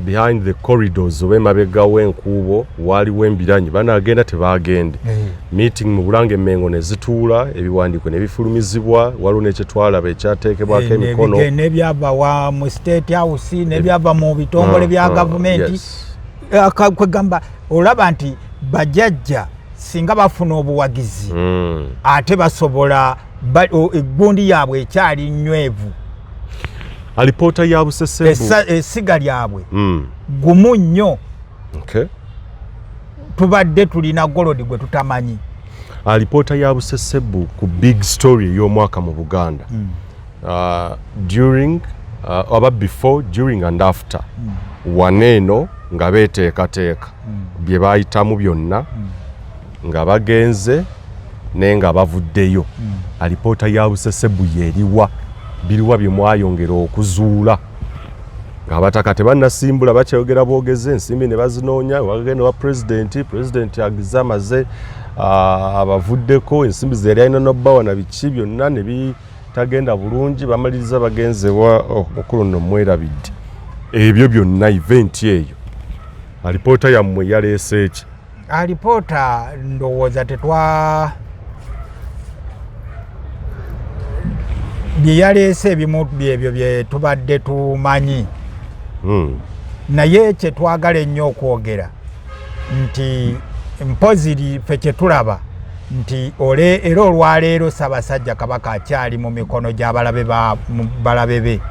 behind the corridors oba emabega w'enkuubo waaliwo embiranyi, banaagenda tebagende. Meeting mu Bulange Emmengo ne zituula, ebiwandiiko ne bifulumizibwa, waliwo n'ekyetwalaba ekyateekebwako emikono. N'ebyava wa mu State House, n'ebyava mu bitongole bya gavumenti. Kwegamba olaba nti bajjajja singa bafuna obuwagizi, ate basobola eggundi yaabwe ekyali nywevu. Alipoota ya Busesebu. Essiga lyabwe gumu nnyo. Tubadde tulina gold gwe tutamanyi. Alipoota ya Busesebu ku big story ey'omwaka mu Buganda, during Oba before, during and after wano eno nga beeteekateeka bye bayitamu byonna nga bagenze naye nga bavuddeyo, alipoota ya Busesebuye eriwa? Biriwa bye mwayongera okuzuula ng'abataka tebannasimbula, bakyayogera bwogeze, ensimbi ne bazinoonya, bagenda wa pulezidenti, pulezidenti agize amaze, abavuddeko ensimbi ze yali alina nobbawa na biki byonna ne bitagenda bulungi, bamaliriza bagenze wa, oh, mukulu nno mwerabidde. Ebyo byonna, event eyo, alipoota yammwe yaleese eki? Alipoota ndowooza tetwa bye yaleese ebimu byebyo bye tubadde tumanyi. Naye kyetwagala ennyo okwogera nti mpoziri ffe kyetulaba nti ole era olwaleero Ssaabasajja Kabaka akyali mu mikono gy'abalabe balabe be.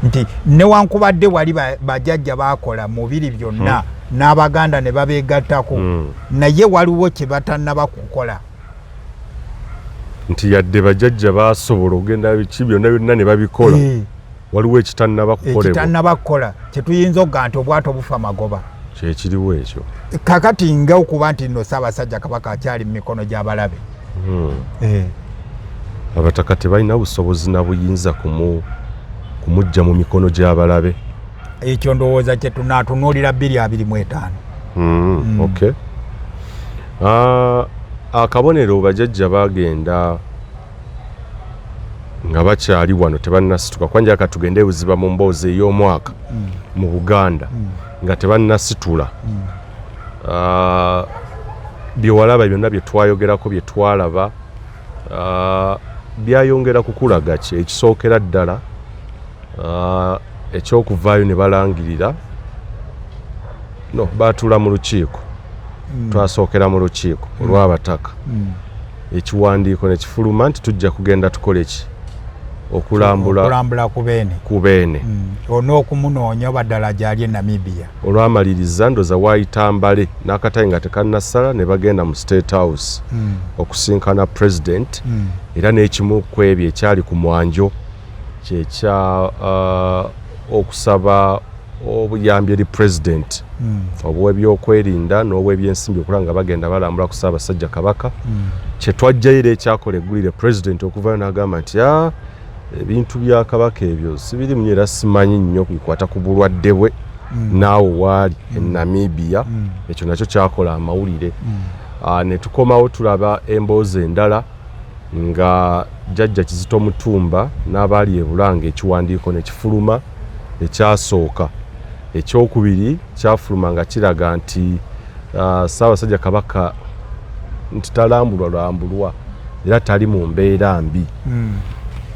Nti newankubadde wali bajjajja bakola mubiri byonna n'Abaganda ne babeegattako, naye waliwo kye batannaba kukola. Nti yadde bajjajja basobola okugenda biki byonna byonna ne babikola, waliwo ekitannaba kukolebwa. Ekitannaba kukola kyetuyinza okuga nti obwato bufa magoba. Kyekiriwo ekyo. Kakati nga okuba nti nno Ssaabasajja Kabaka akyali mu mikono gy'abalabe. Abataka tebalina busobozi na buyinza kumujja mu mikono gy'abalabe? Ekyo ndowooza kye tunaatunuulira 2025. Okay. Akabonero bajjajja bagenda nga bakyali wano, tebannasituka kwanja katugende buziba mu mboozi ey'omwaka mu Buganda nga tebannasitula. Byewalaba byonna bye twayogerako, bye twalaba, byayongera kukulaga ki? Ekisookera ddala, ekyokuvaayo ne balangirira, no baatuula mu lukiiko, twasookera mu lukiiko olw'abataka, ekiwandiiko ne kifuluma nti tujja kugenda tukole ki? Okulambula. Okulambula ku Beene. Ku Beene. On'okumunoonya oba ddala gyali e Namibia. Olwamaliriza ndoza waayita mbale n'akatayi nga tekannasala ne bagenda mu State House okusinkana president. Era n'ekimu ku ebyo ekyali ku mwanjo kyekya okusaba obuyambi eri president obw'ebyokwerinda n'obw'ebyensimbi okulaba nga bagenda balambula ku Ssaabasajja Kabaka. Kyetwajjayo era ekyakola eggulire, president okuvayo n'agamba nti, "Ah, ebintu bya Kabaka ebyo sibiri munyo era simanyi nnyo bikwata ku bulwadde bwe naawe waali e Namibia." Ekyo nakyo kyakola amawulire. Ne tukomawo tulaba emboozi endala nga Jjajja Kizito Mutumba n'abaali e Bulange, ekiwandiiko ne kifuluma ekyasooka. Ekyokubiri kyafuluma nga kiraga nti Ssaabasajja Kabaka nti talambulwa lambulwa era tali mu mbeera mbi.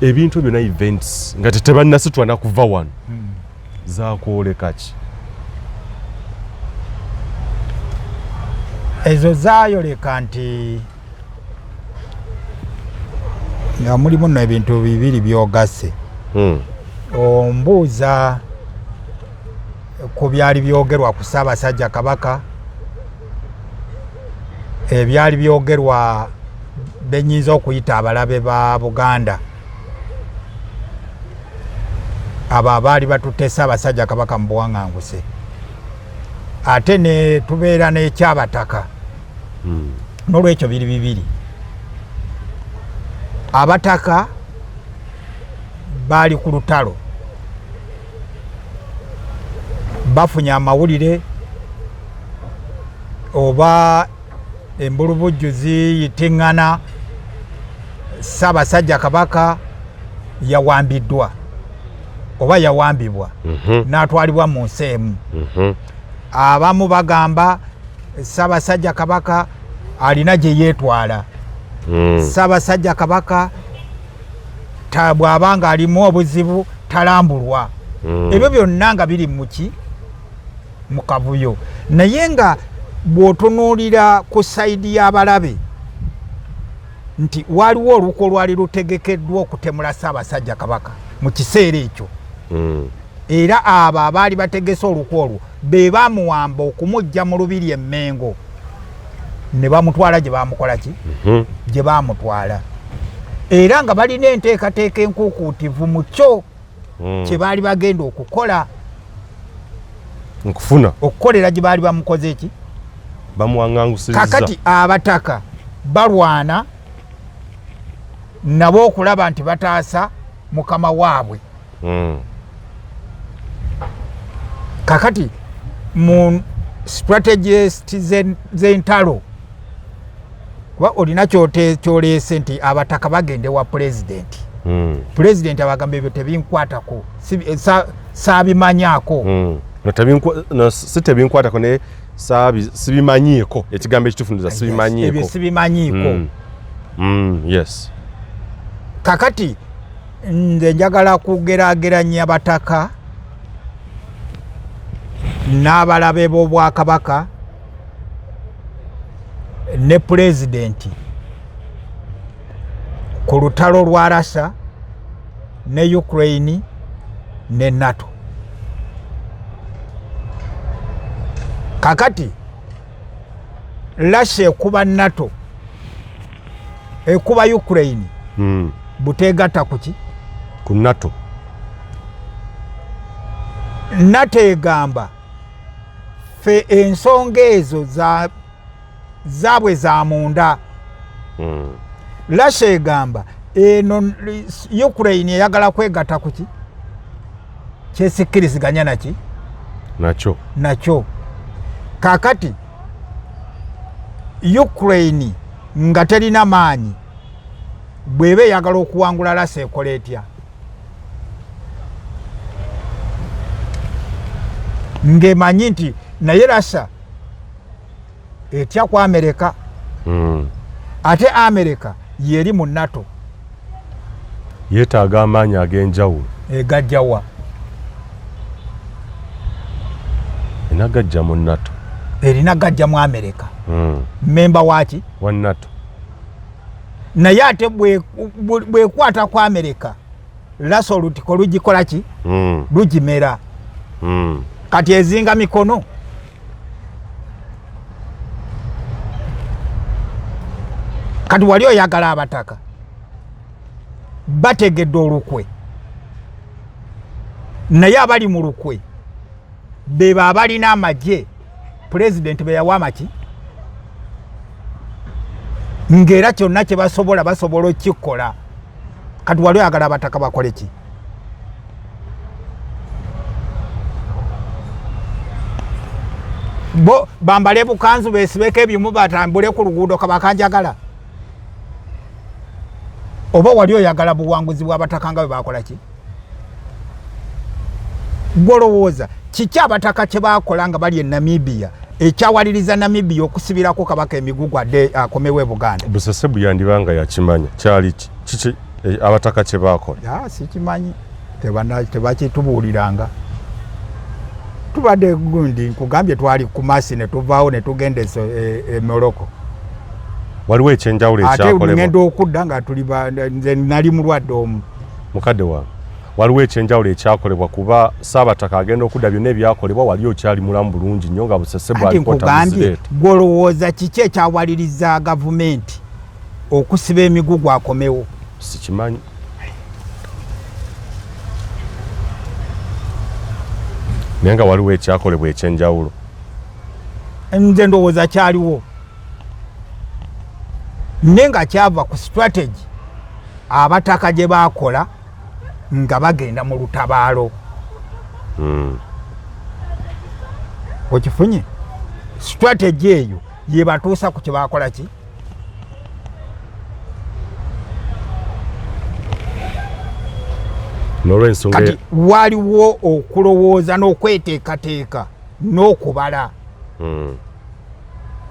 Ebintu byonna, events nga tetebannasitwa nakuva wano, zakwoleka ki? Ezo zaayoleka nti nga mulimu nno ebintu bibiri byogasse. Ombuuza ku byali byogerwa ku Ssaabasajja Kabaka, ebyali byogerwa benyinza okuyita abalabe ba Buganda, abo abaali batutte Ssaabasajja Kabaka mu buwaŋŋanguse, ate ne tubeera n'ekyabataka. N'olwekyo biri bibiri. Abataka baali ku lutalo, bafunye amawulire oba embulubujju ziyitiŋŋana, Ssaabasajja Kabaka yawambiddwa oba yawambibwa n'atwalibwa mu nsi emu. Abamu bagamba Ssaabasajja Kabaka alina gye yeetwala. Ssaabasajja Kabaka bw'aba nga alimu obuzibu talambulwa. Ebyo byonna nga biri muki mu kavuyo, naye nga bw'otunuulira ku side y'abalabe nti waliwo olukwo olwali lutegekeddwa okutemula Ssaabasajja Kabaka mu kiseera ekyo. Era abo abaali bategese olukwo olwo be bamuwamba okumujja mu lubiri e Mmengo ne bamutwala gye bamukola ki, gye bamutwala. Era nga balina enteekateeka enkuukuutivu mu kyo kye baali bagenda okukola. Nkufuna. Okukolera gye baali bamukoze ki? Bamuwaŋŋangusiriza. Kakati abataka balwana nabo okulaba nti bataasa mukama waabwe. Kakati mu strategist z'entalo, kuba olina kyoleese nti abataka bagende wa pulezidenti. Pulezidenti abagamba ebyo tebinkwatako, saabimanyaako. No, si tebinkwatako, naye sibimanyiiko. Ekigambo ekituufu ndoza sibimanyiiko. Ebyo sibimanyiiko. Yes. Kakati nze njagala kugeraageranya bataka n'abalabe b'obwakabaka ne pulezidenti ku lutalo lwa Russia ne Ukraine ne NATO. Kakati Russia ekuba NATO, ekuba Ukraine buteegatta kuki? Ku NATO. NATO egamba ffe ensonga ezo zaabwe za munda. Russia egamba eno Ukraine eyagala kwegatta kuki kyesikkiriziganya naki? Nakyo. Nakyo. Kakati Ukraine nga terina maanyi, bw'eba eyagala okuwangula Russia ekola etya? Ng'emanyi nti naye Russia etya ku Amerika. Ate Amerika yeri mu NATO. Yeetaaga amaanyi ag'enjawulo. Egajjawa? Erina gajja mu NATO. Erina gajja mu Amerika. Memba waki? Wa NATO. Naye ate bwekwata ku Amerika, Russia olutiko lugikola ki? Lugimera. Kati ezinga mikono. Kati wali oyagala abataka bategedde olukwe, naye abali mu lukwe beba abalina amagye pulezidenti beyawa amaki, ng'era kyonna kye basobola basobola okukikola. Kati wali oyagala abataka bakole ki? Bo bambale bukanzu, besibeko ebyumu, batambule ku luguudo kabakanjagala? Oba wali oyagala buwanguzi bw'abataka nga bwe bakola ki? Gwolowooza kiki abataka kye bakola nga bali e Namibia ekyawaliriza Namibia okusibirako kabaka emigugu adde akomewo e Buganda? Busesebu yandiba nga yakimanya. Kyali kiki abataka kye bakola? Sikimanyi, tebakitubuuliranga. Tubadde gundi, nkugambye, twali Kumasi ne tuvaawo ne tugenda e Morocco. Waliwo ekyenjawulo ate ekyakolebwa? Ngenda okudda nga tuli nze nali mulwadde omu. Mukadde wange, waliwo ekyenjawulo ekyakolebwa? Kuba Saabataka agenda okudda, byonna ebyakolebwa wali okyali mulamu bulungi nnyo nga Busesebu Anti alipoota nkugambye, muzireeta. Gwolowooza kiki ekyawaliriza gavumenti okusiba emigugu akomewo? Sikimanyi. Naye nga waliwo ekyakolebwa ekyenjawulo. Nze ndowooza kyaliwo, naye nga kyava ku strategy abataka gye bakola nga bagenda mu lutabaalo. Okifunye? Strategy eyo yebatuusa ku kyebakola ki? N'olwensonga Kati waliwo okulowooza n'okweteekateeka n'okubala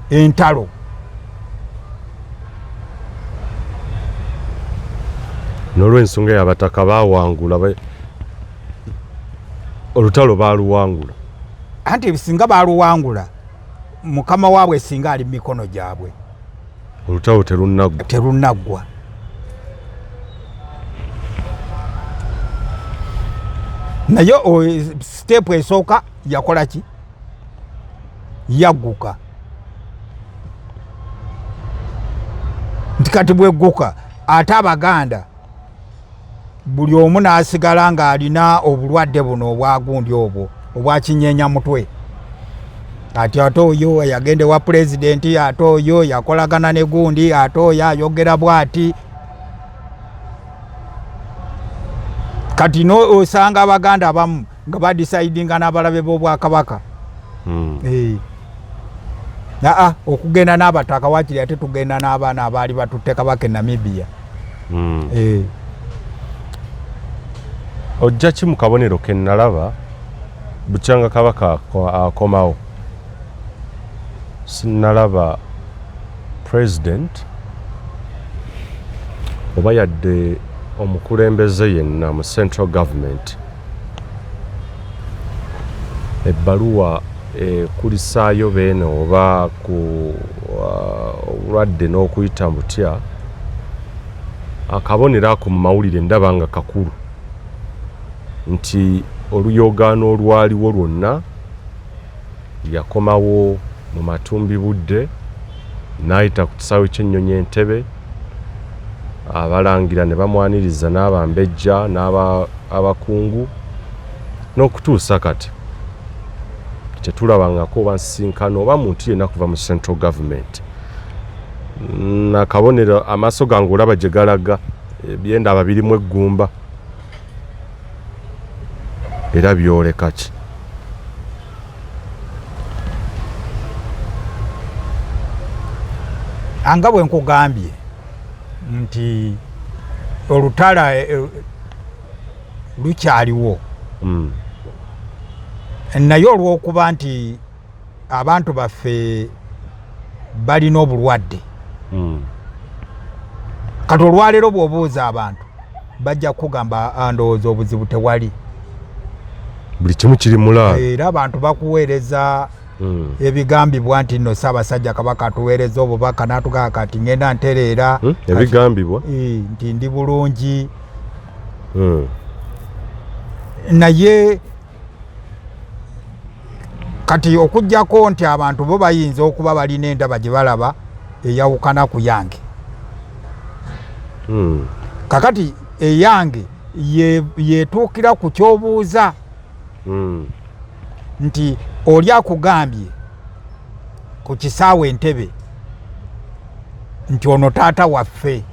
entalo. N'olwensonga eyo abataka bawangula olutalo baluwangula. Anti singa baluwangula, mukama waabwe singa ali mu mikono gyabwe. Olutalo terunnaggwa. Terunaggwa. Naye step esooka yakola ki? Yagguka. Nti kati bwegguka, Ate Abaganda buli omu n'asigala ng'alina obulwadde buno obwagundi obwo obwakinyeenya mutwe, ati ate oyo yagenda ewa pulezidenti, ate oyo yakolagana ne gundi, ate oyo ayogera bwati. Kati no osanga Abaganda abamu nga badisaidinga n'abalabe b'Obwakabaka. Aa, okugenda n'abataka wakiri ate tugenda n'abaana abaali batutte Kabaka e Namibia. Ojja ki mu kabonero ke nalaba bukyanga Kabaka akomawo? Sinalaba president oba yadde omukulembeze yenna mu central government ebbaluwa ekulisaayo beene oba ku obulwadde n'okuyita butya. Akabonero ako mu mawulire ndaba nga kakulu nti oluyoogaano olwaliwo lwonna, yakomawo mu matumbi budde n'ayita ku kisaawe ky'ennyonyi Entebe, abalangira ne bamwaniriza n'abambejja n'abakungu, n'okutuusa kati tetulabangako oba nsisinkano oba muntu yenna kuva mu central government. Nakabonero amaaso gange olaba gye galaga, ebyendaba birimu eggumba era byoleka ki? Anga bwe nkugambye nti olutala lukyaliwo. Naye olw'okuba nti abantu baffe balina obulwadde, kati olwaleero bw'obuuza abantu bajja kukugamba, "Ah, ndowooza obuzibu tewali." Buli kimu kiri mulaalo. Era abantu bakuweereza ebigambibwa nti nno Ssaabasajja Kabaka atuweereza obubaka n'atugamba kati ngenda ntereera. Ebigambibwa. Nti ndi bulungi. Naye kati okugjako nti abantu bo bayinza okuba balina endaba gye balaba eyawukana ku yange. Kakati eyange yetuukira ku kyobuuza nti oli akugambye ku kisaawe Entebe nti ono taata waffe.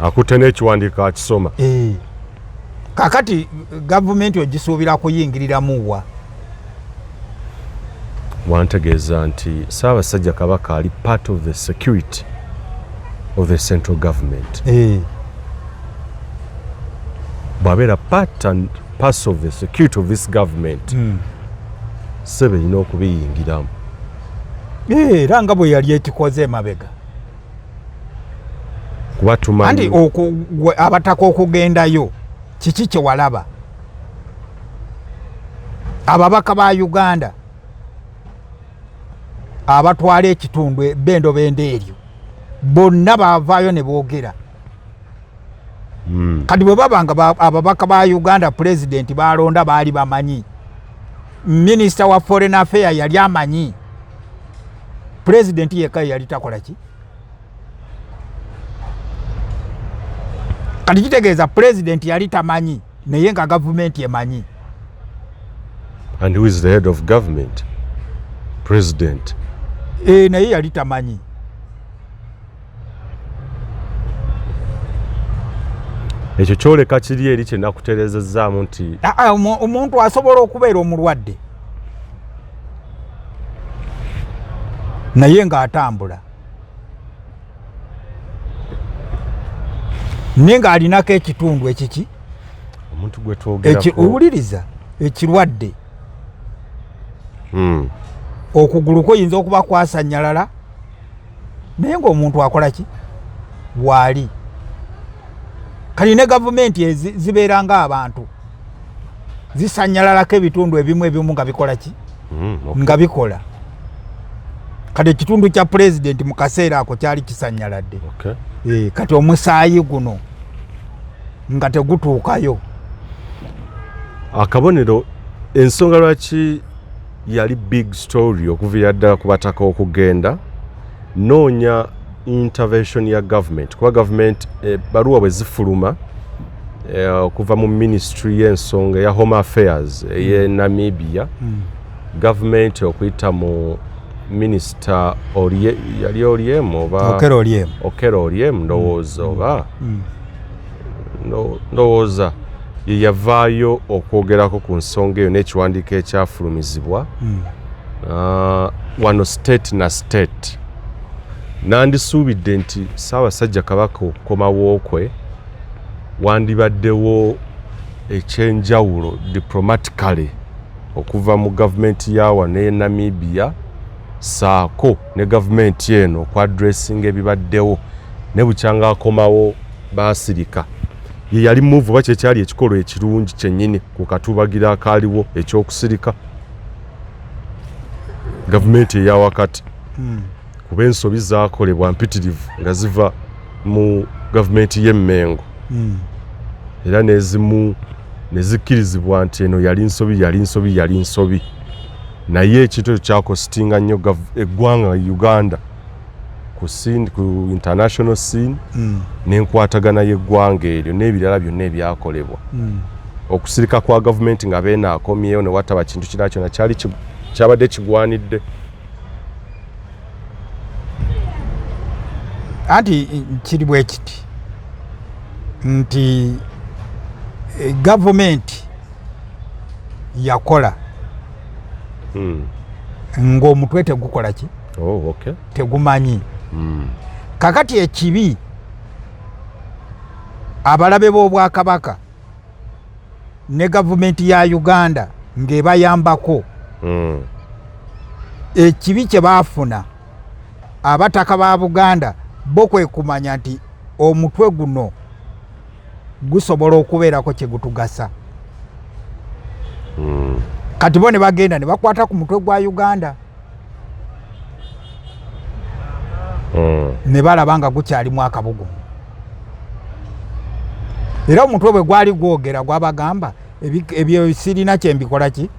Akutte n'ekiwandiiko akisoma. Kakati gavumenti ogisuubira kuyingiriramu wa? Wantegeeza nti Ssaabasajja Kabaka ali part of the security of the central government. Bw'abeera part and parcel of the security of this government, sebe erina okubiyingiramu. Era nga bwe yali ekikoze emabega. Kuba tumanyi anti abataka okugendayo, kiki kyewalaba? Ababaka ba Uganda abatwala ekitundu bendobendo eryo bonna bavaayo ne boogera. Kati bwe baba nga ababaka ba Uganda pulezidenti balonda baali bamanyi, minisita wa foreign affair yali amanyi, pulezidenti yekka yali takola ki? Kati kitegeeza pulezidenti yali tamanyi naye nga gavumenti emanyi. And who is the head of government? President. E, naye yali tamanyi. Ekyo kyoleka kiri eri kyenakuterezezzaamu nti Omuntu asobola okubeera omulwadde naye ng'atambula, naye ng'alinako ekitundu ekiki omuntu gwe twogerako. Owuliriza, ekirwadde. Okugulu kuyinza okuba kwasanyalala naye ng'omuntu akola ki waali. Kati ne gavumenti zibeera ng'abantu, zisanyalalako ebitundu ebimu ebimu nga bikola ki? Nga bikola. Kati ekitundu kya pulezidenti mu kaseera ako kyali kisanyaladde. Kati omusaayi guno nga tegutuukayo. Akabonero, ensonga lwaki yali big story okuviira ddala ku bataka okugenda noonya Intervention ya government, kuba government ebbaluwa bwe zifuluma okuva mu ministry y'ensonga eya home affairs ey'e Namibia, government okuyita mu minisita Orie, yali Oryem oba Okello Oryem. Okello Oryem, ndowooza oba ndowooza ye yavaayo okwogerako ku nsonga eyo n'ekiwandiiko ekyafulumizibwa. Wano state na state nandisuubidde nti Ssaabasajja Kabaka okukomawo kwe wandibaddewo ekyenjawulo diplomatically okuva mu gavumenti ya wano e Namibia saako ne gavumenti eno okwaddressinga ebibaddewo, ne bukyanga akomawo baasirika. Ye yali move oba kyekyali ekikolwa ekirungi kyennyini ku katuubagira akaaliwo ekyokusirika gavumenti eyawakati, kuba ensobi zaakolebwa mpitirivu nga ziva mu gavumenti y'Emmengo era n'ezimu ne zikkirizibwa nti eno yali nsobi, yali nsobi, yali nsobi, naye ekintu ekyo kyacostinga nnyo eggwanga Uganda ku scene, ku international scene n'enkwatagana y'eggwanga eryo n'ebirala byonna ebyakolebwa. Okusirika kwa gavumenti nga beena akomyewo ne wataba kintu kirala kyonna kyali kyabadde kigwanidde. Anti kiri bwe kiti nti gavumenti yakola ng'omutwe tegukola ki? Oh, okay. Tegumanyi. Kakati ekibi, abalabe b'obwakabaka ne gavumenti ya Uganda ng'ebayambako, ekibi kye baafuna abataka ba Buganda bo kwe kumanya nti omutwe guno gusobola okubeerako kye gutugasa. Kati bo ne bagenda ne bakwata ku mutwe gwa Uganda ne balaba nga gukyalimu akabugumu, era omutwe bwe gwali gwogera gwabagamba ebyo sirina kyembikola ki.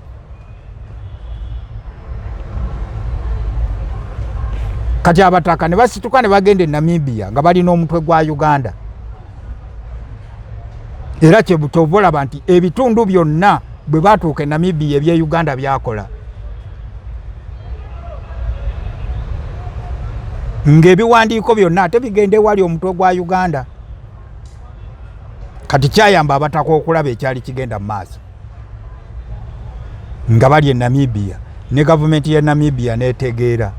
Kati abataka ne basituka ne bagenda e Namibia nga balina omutwe gwa Uganda, era kyova olaba nti ebitundu byonna bwe batuuka e Namibia ebye Uganda byakola ng'ebiwandiiko byonna ate bigenda ewali omutwe gwa Uganda. Kati kyayamba abataka okulaba ekyali kigenda mu maaso nga bali e Namibia, ne gavumenti ya Namibia netegeera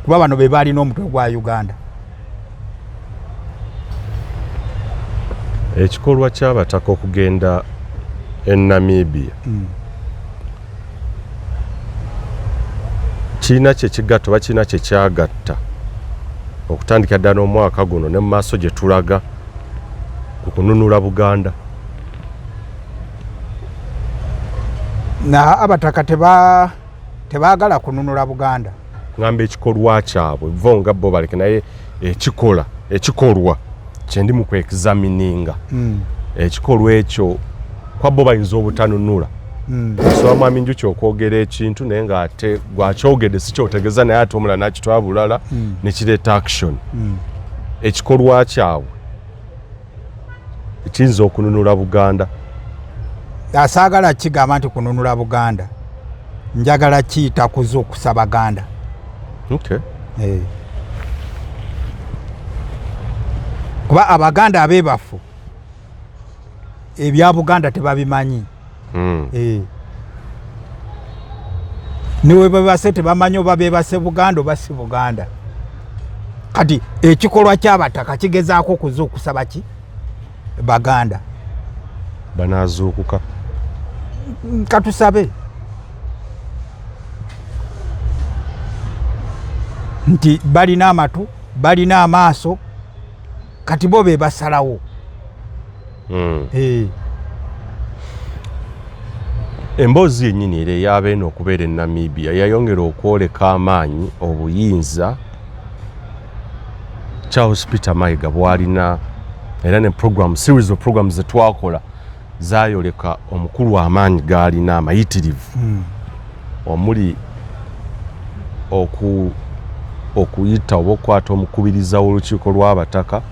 kuba bano be baalina omutwe gwa Uganda. Ekikolwa ky'abataka okugenda e Namibia kirina kyekigatta oba kirina kyekyagatta okutandika ddala n'omwaka guno ne mu maaso gye tulaga ku kununula Buganda? Na abataka tebaagala kununula Buganda. Ngamba ekikolwa kyabwe bo nga bo baleke, naye ekikola ekikolwa kyendi mu kwexamininga, ekikolwa ekyo kwa bo bayinza obutanunula. Osobola, mwami Njuki, okwogera ekintu naye ng'ate gwakyogedde si kyotegeza, naye ate omulala nakitwala bulala nekireeta action. Ekikolwa kyabwe kiyinza okununula Buganda? Asaagala kigamba nti kununula Buganda, njagala kiyita kuzuukusa Baganda. Okay. Kuba Abaganda abeebafu ebya Buganda tebabimanyi. Niwe bebase tebamanyi oba bebase Buganda oba si Buganda. Kati ekikolwa ky'abataka kigezaako okuzuukusa baki? Baganda. Banazuukuka? Katusabe nti balina amatu, balina amaaso, kati bo be basalawo. Emboozi yennyini era ey'abeene okubeera e Namibia yayongera okwoleka amaanyi, obuyinza Charles Peter Mayiga bw'alina, era ne program, series of programs zetwakola zayoleka omukulu amaanyi g'alina amayitirivu, omuli okuyita oba okukwata omukubiriza w'olukiiko lw'abataka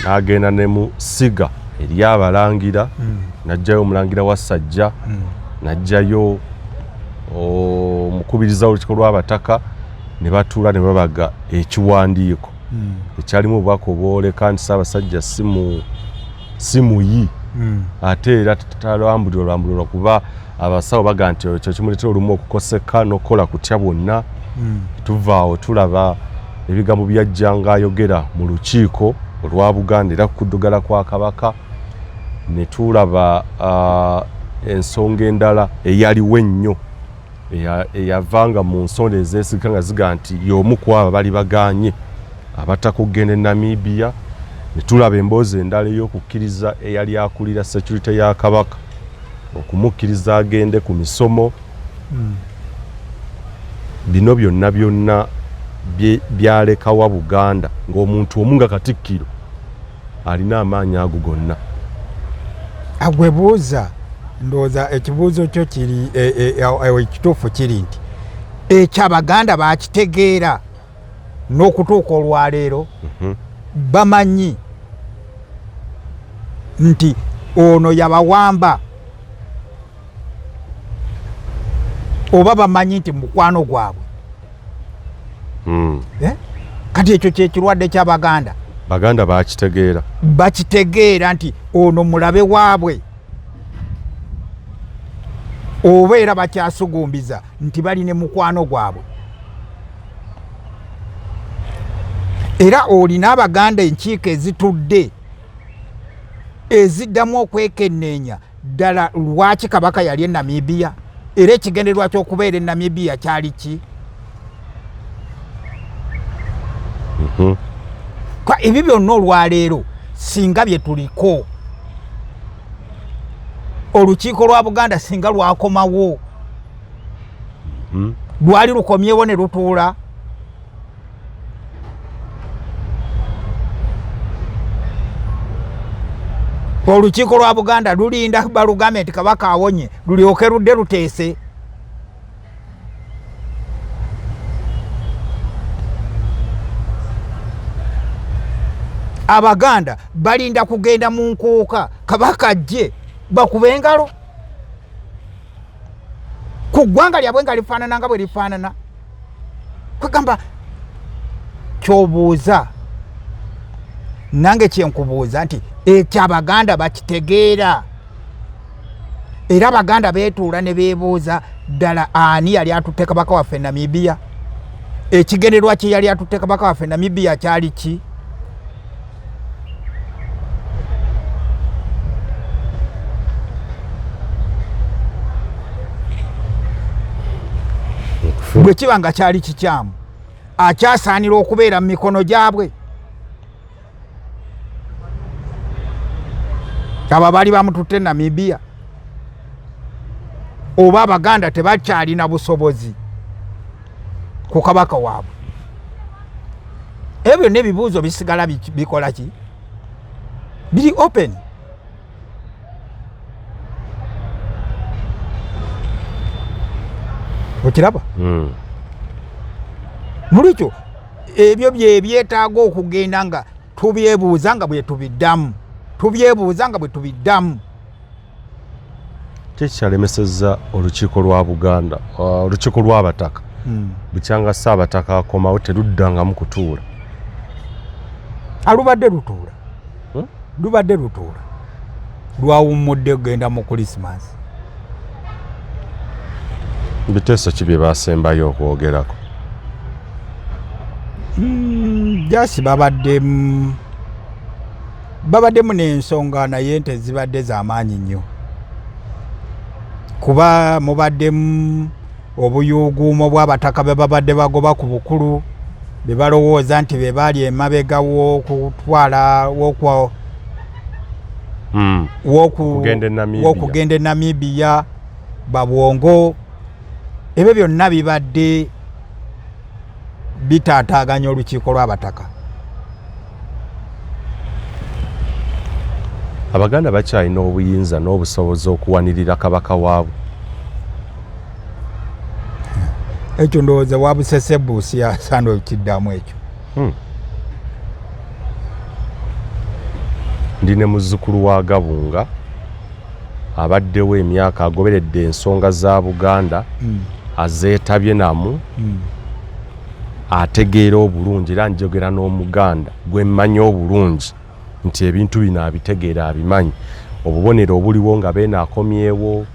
n'agenda ne mu ssiga ery'abalangira n'aggyayo omulangira wa Ssajja, n'aggyayo omukubiriza w'olukiiko lw'abataka, ne batuula ne babaga ekiwandiiko ekyalimu obubaka obwoleka nti Ssaabasajja si muyi, ate era talambulirwa lambulirwa kuba abasawo baga nti ekyo kimuleetera olumu okukoseka n'okukola kutya bwonna. Tuva awo tulaba ebigambo byajjanga ayogera mu lukiiko olwa Buganda era kuddugala kwa Kabaka, ne tulaba ensonga endala eyaliwo ennyo eyavanga mu nsonda ezeesigika nga ziga nti y'omu ku abo bali baganye abataka okugenda e Namibia, ne tulaba emboozi endala ey'okukkiriza eyali akulira security ya Kabaka okumukkiriza agende ku misomo. Bino byonna byonna byalekawa Buganda ng'omuntu omu nga Katikkiro alina amaanyi ago gonna? Agwe buuza, ndowooza ekibuuzo kyo kiri ekituufu kiri nti ekyo Abaganda bakitegeera n'okutuuka olwaleero, bamanyi nti ono yabawamba, oba bamanyi nti mukwano gwabwe? Eh? Kati ekyo kyekirwadde ky'Abaganda. Baganda bakitegeera. Bakitegeera nti ono mulabe waabwe, oba era bakyasugumbiza nti bali ne mukwano gwabwe? Era olina Abaganda enkiiko ezitudde eziddamu okwekenneenya ddala lwaki Kabaka yali e Namibiya, era ekigendererwa ky'okubeera e Namibiya kyali ki? Ebyo byonna olwaleero singa bye tuliko, olukiiko lwa Buganda singa lwakomawo, lwali lukomyewo ne lutuula. Olukiiko lwa Buganda lulinda balugambe nti Kabaka awonye lulyoke ludde luteese. Abaganda balinda kugenda mu nkuuka Kabaka ajje bakuba engalo ku ggwanga lyabwe nga lifaanana nga bwe lifaanana. Kwegamba kyobuuza nange kyenkubuuza nti ekyo Abaganda bakitegeera, era Abaganda beetuula ne beebuuza ddala ani yali atutte Kabaka waffe Namibiya, ekigendererwa kye yali atutte Kabaka waffe Namibiya kyali ki? Bwe kiba nga kyali kikyamu, akyasaanira okubeera mu mikono gyabwe abo baali bamututte Namibiya, oba Abaganda tebakyalina busobozi ku Kabaka waabwe? Ebyo byonna ebibuuzo bisigala bikola ki, biri open. Okiraba? Nolwekyo ebyo byebyetaaga okugenda nga tubyebuuza nga bwe tubiddamu, tubyebuuza nga bwe tubiddamu. Ki ekikyalemesezza olukiiko lwa Buganda, olukiiko lw'abataka, bukyanga Ssaabataka akomawo teruddangamu kutuula? Alubadde lutuula. Lubadde lutuula, lwawummudde kugenda mu Krisimansi. Biteeso ki bye basembayo okwogerako? Jasi babaddemu babaddemu n'ensonga, naye nte zibadde z'amaanyi nnyo, kuba mubaddemu obuyuuguumo bw'abataka be babadde bagoba ku bukulu, be balowooza nti be baali emabega w'okutwala w'okugenda e Namibiya, babwongo. Ebyo byonna bibadde bitaataaganya olukiiko lw'abataka. Abaganda bakyalina obuyinza n'obusobozi okuwanirira Kabaka waabwe? Ekyo ndowooza wabusesebuusi asaana okiddamu ekyo. Ndi ne muzzukulu wa Gabunga abaddewo emyaka, agoberedde ensonga za Buganda, azeetabye namu, ategeera obulungi, era njogera n'Omuganda gwe mmanyi obulungi nti ebintu bino abitegeera, abimanyi, obubonero obuliwo nga Beene akomyewo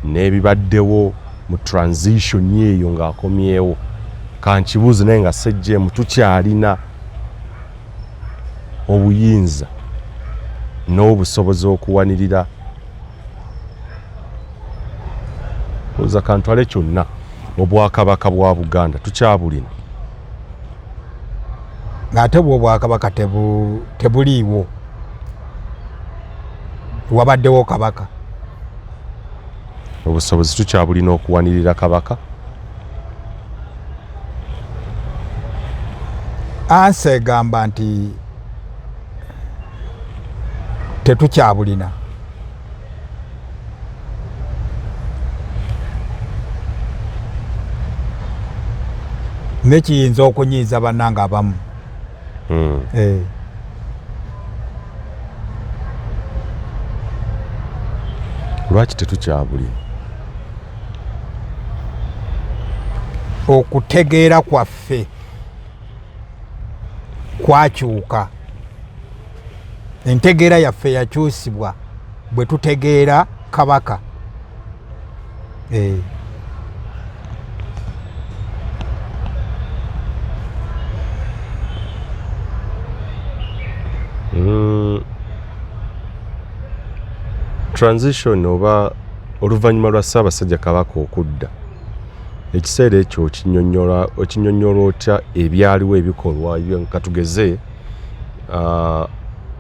n'ebibaddewo mu transition eyo ng'akomyewo. Kankibuuze naye nga sejjeemu, tukyalina obuyinza n'obusobozi okuwanirira oza kantwale kyonna obwakabaka bwa Buganda? Tukyabulina? Ng'ate bwo obwakabaka tebuliiwo, wabaddewo kabaka. Obusobozi tukyabulina okuwanirira kabaka? Ansa egamba nti tetukyabulina. Nekiyinza okunyiiza bannange abamu. Lwaki tetukyabulina? Okutegeera kwaffe kwakyuka, entegeera yaffe yakyusibwa bwe tutegeera kabaka. Transition oba oluvannyuma lwa Ssaabasajja Kabaka okudda, ekiseera ekyo okinyonnyola otya, ebyaliwo, ebikolwa? Katugeze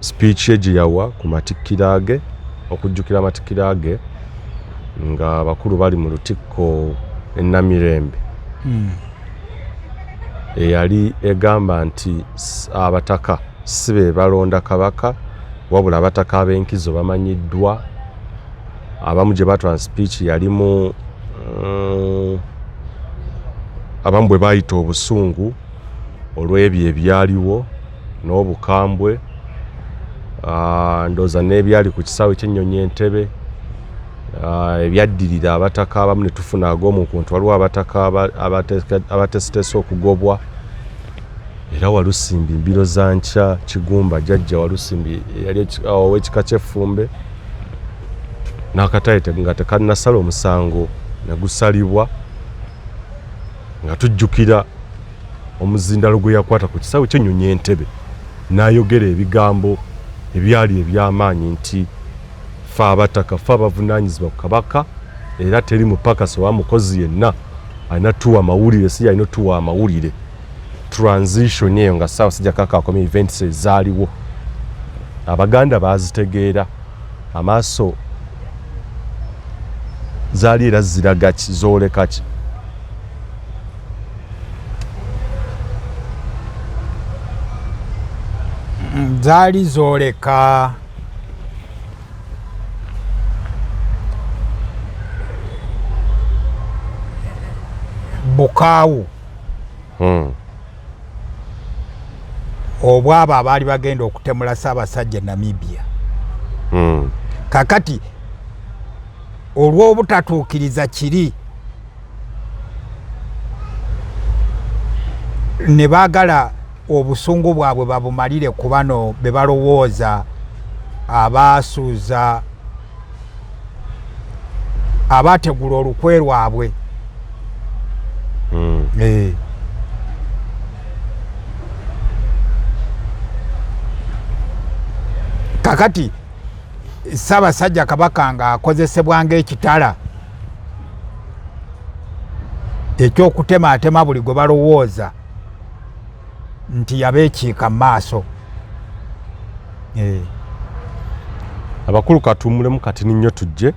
speech ye gye yawa ku matikkira ge, okujjukira amatikkira ge nga abakulu bali mu lutikko e Namirembe, eyali egamba nti abataka si be balonda kabaka, wabula abataka ab'enkizo bamanyiddwa abamu gye batwala. Speech yalimu abamu bwe bayita obusungu olw'ebyo ebyaliwo n'obukambwe, ndowooza n'ebyali ku kisaawe ky'ennyonyi Entebe, ebyaddirira abataka abamu ne tufuna ag'omukuntu. Waliwo abataka abateeseteese okugobwa, era Walusimbi mbiro za nkya Kigumba, jjajja Walusimbi yali ow'ekika ky'Effumbe, n'akatale nga tekannasala omusango ne gusalibwa, nga tujjukira omuzindalo gwe yakwata ku kisaawe ky'ennyonyi Entebe n'ayogera ebigambo ebyali eby'amaanyi nti fe abataka fe abavunaanyizibwa ku kabaka, era teri mupakasi oba mukozi yenna alina tuwa amawulire, si alina tuwa amawulire. Transition eyo nga Ssaabasajja Kabaka akomye, events ezaaliwo Abaganda baazitegeera amaaso zaali era ziraga ki, zooleka ki? Zaali zooleka bukaawu obwabo abaali bagenda okutemula Ssaabasajja e Namibia. Kakati olw'obutatuukiriza kiri ne baagala obusungu bwabwe babumalire ku bano be balowooza abaasuuza, abategula olukwe lwabwe. Kakati Ssaabasajja Kabaka ng'akozesebwa ng'ekitala eky'okutemaatema buli gwe balowooza nti yabeekiika mu maaso. Abakulu, katuwummulemu katini nnyo, tujje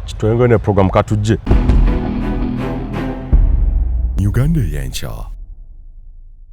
kitwengere ne program, katujje. Uganda Ey'enkya.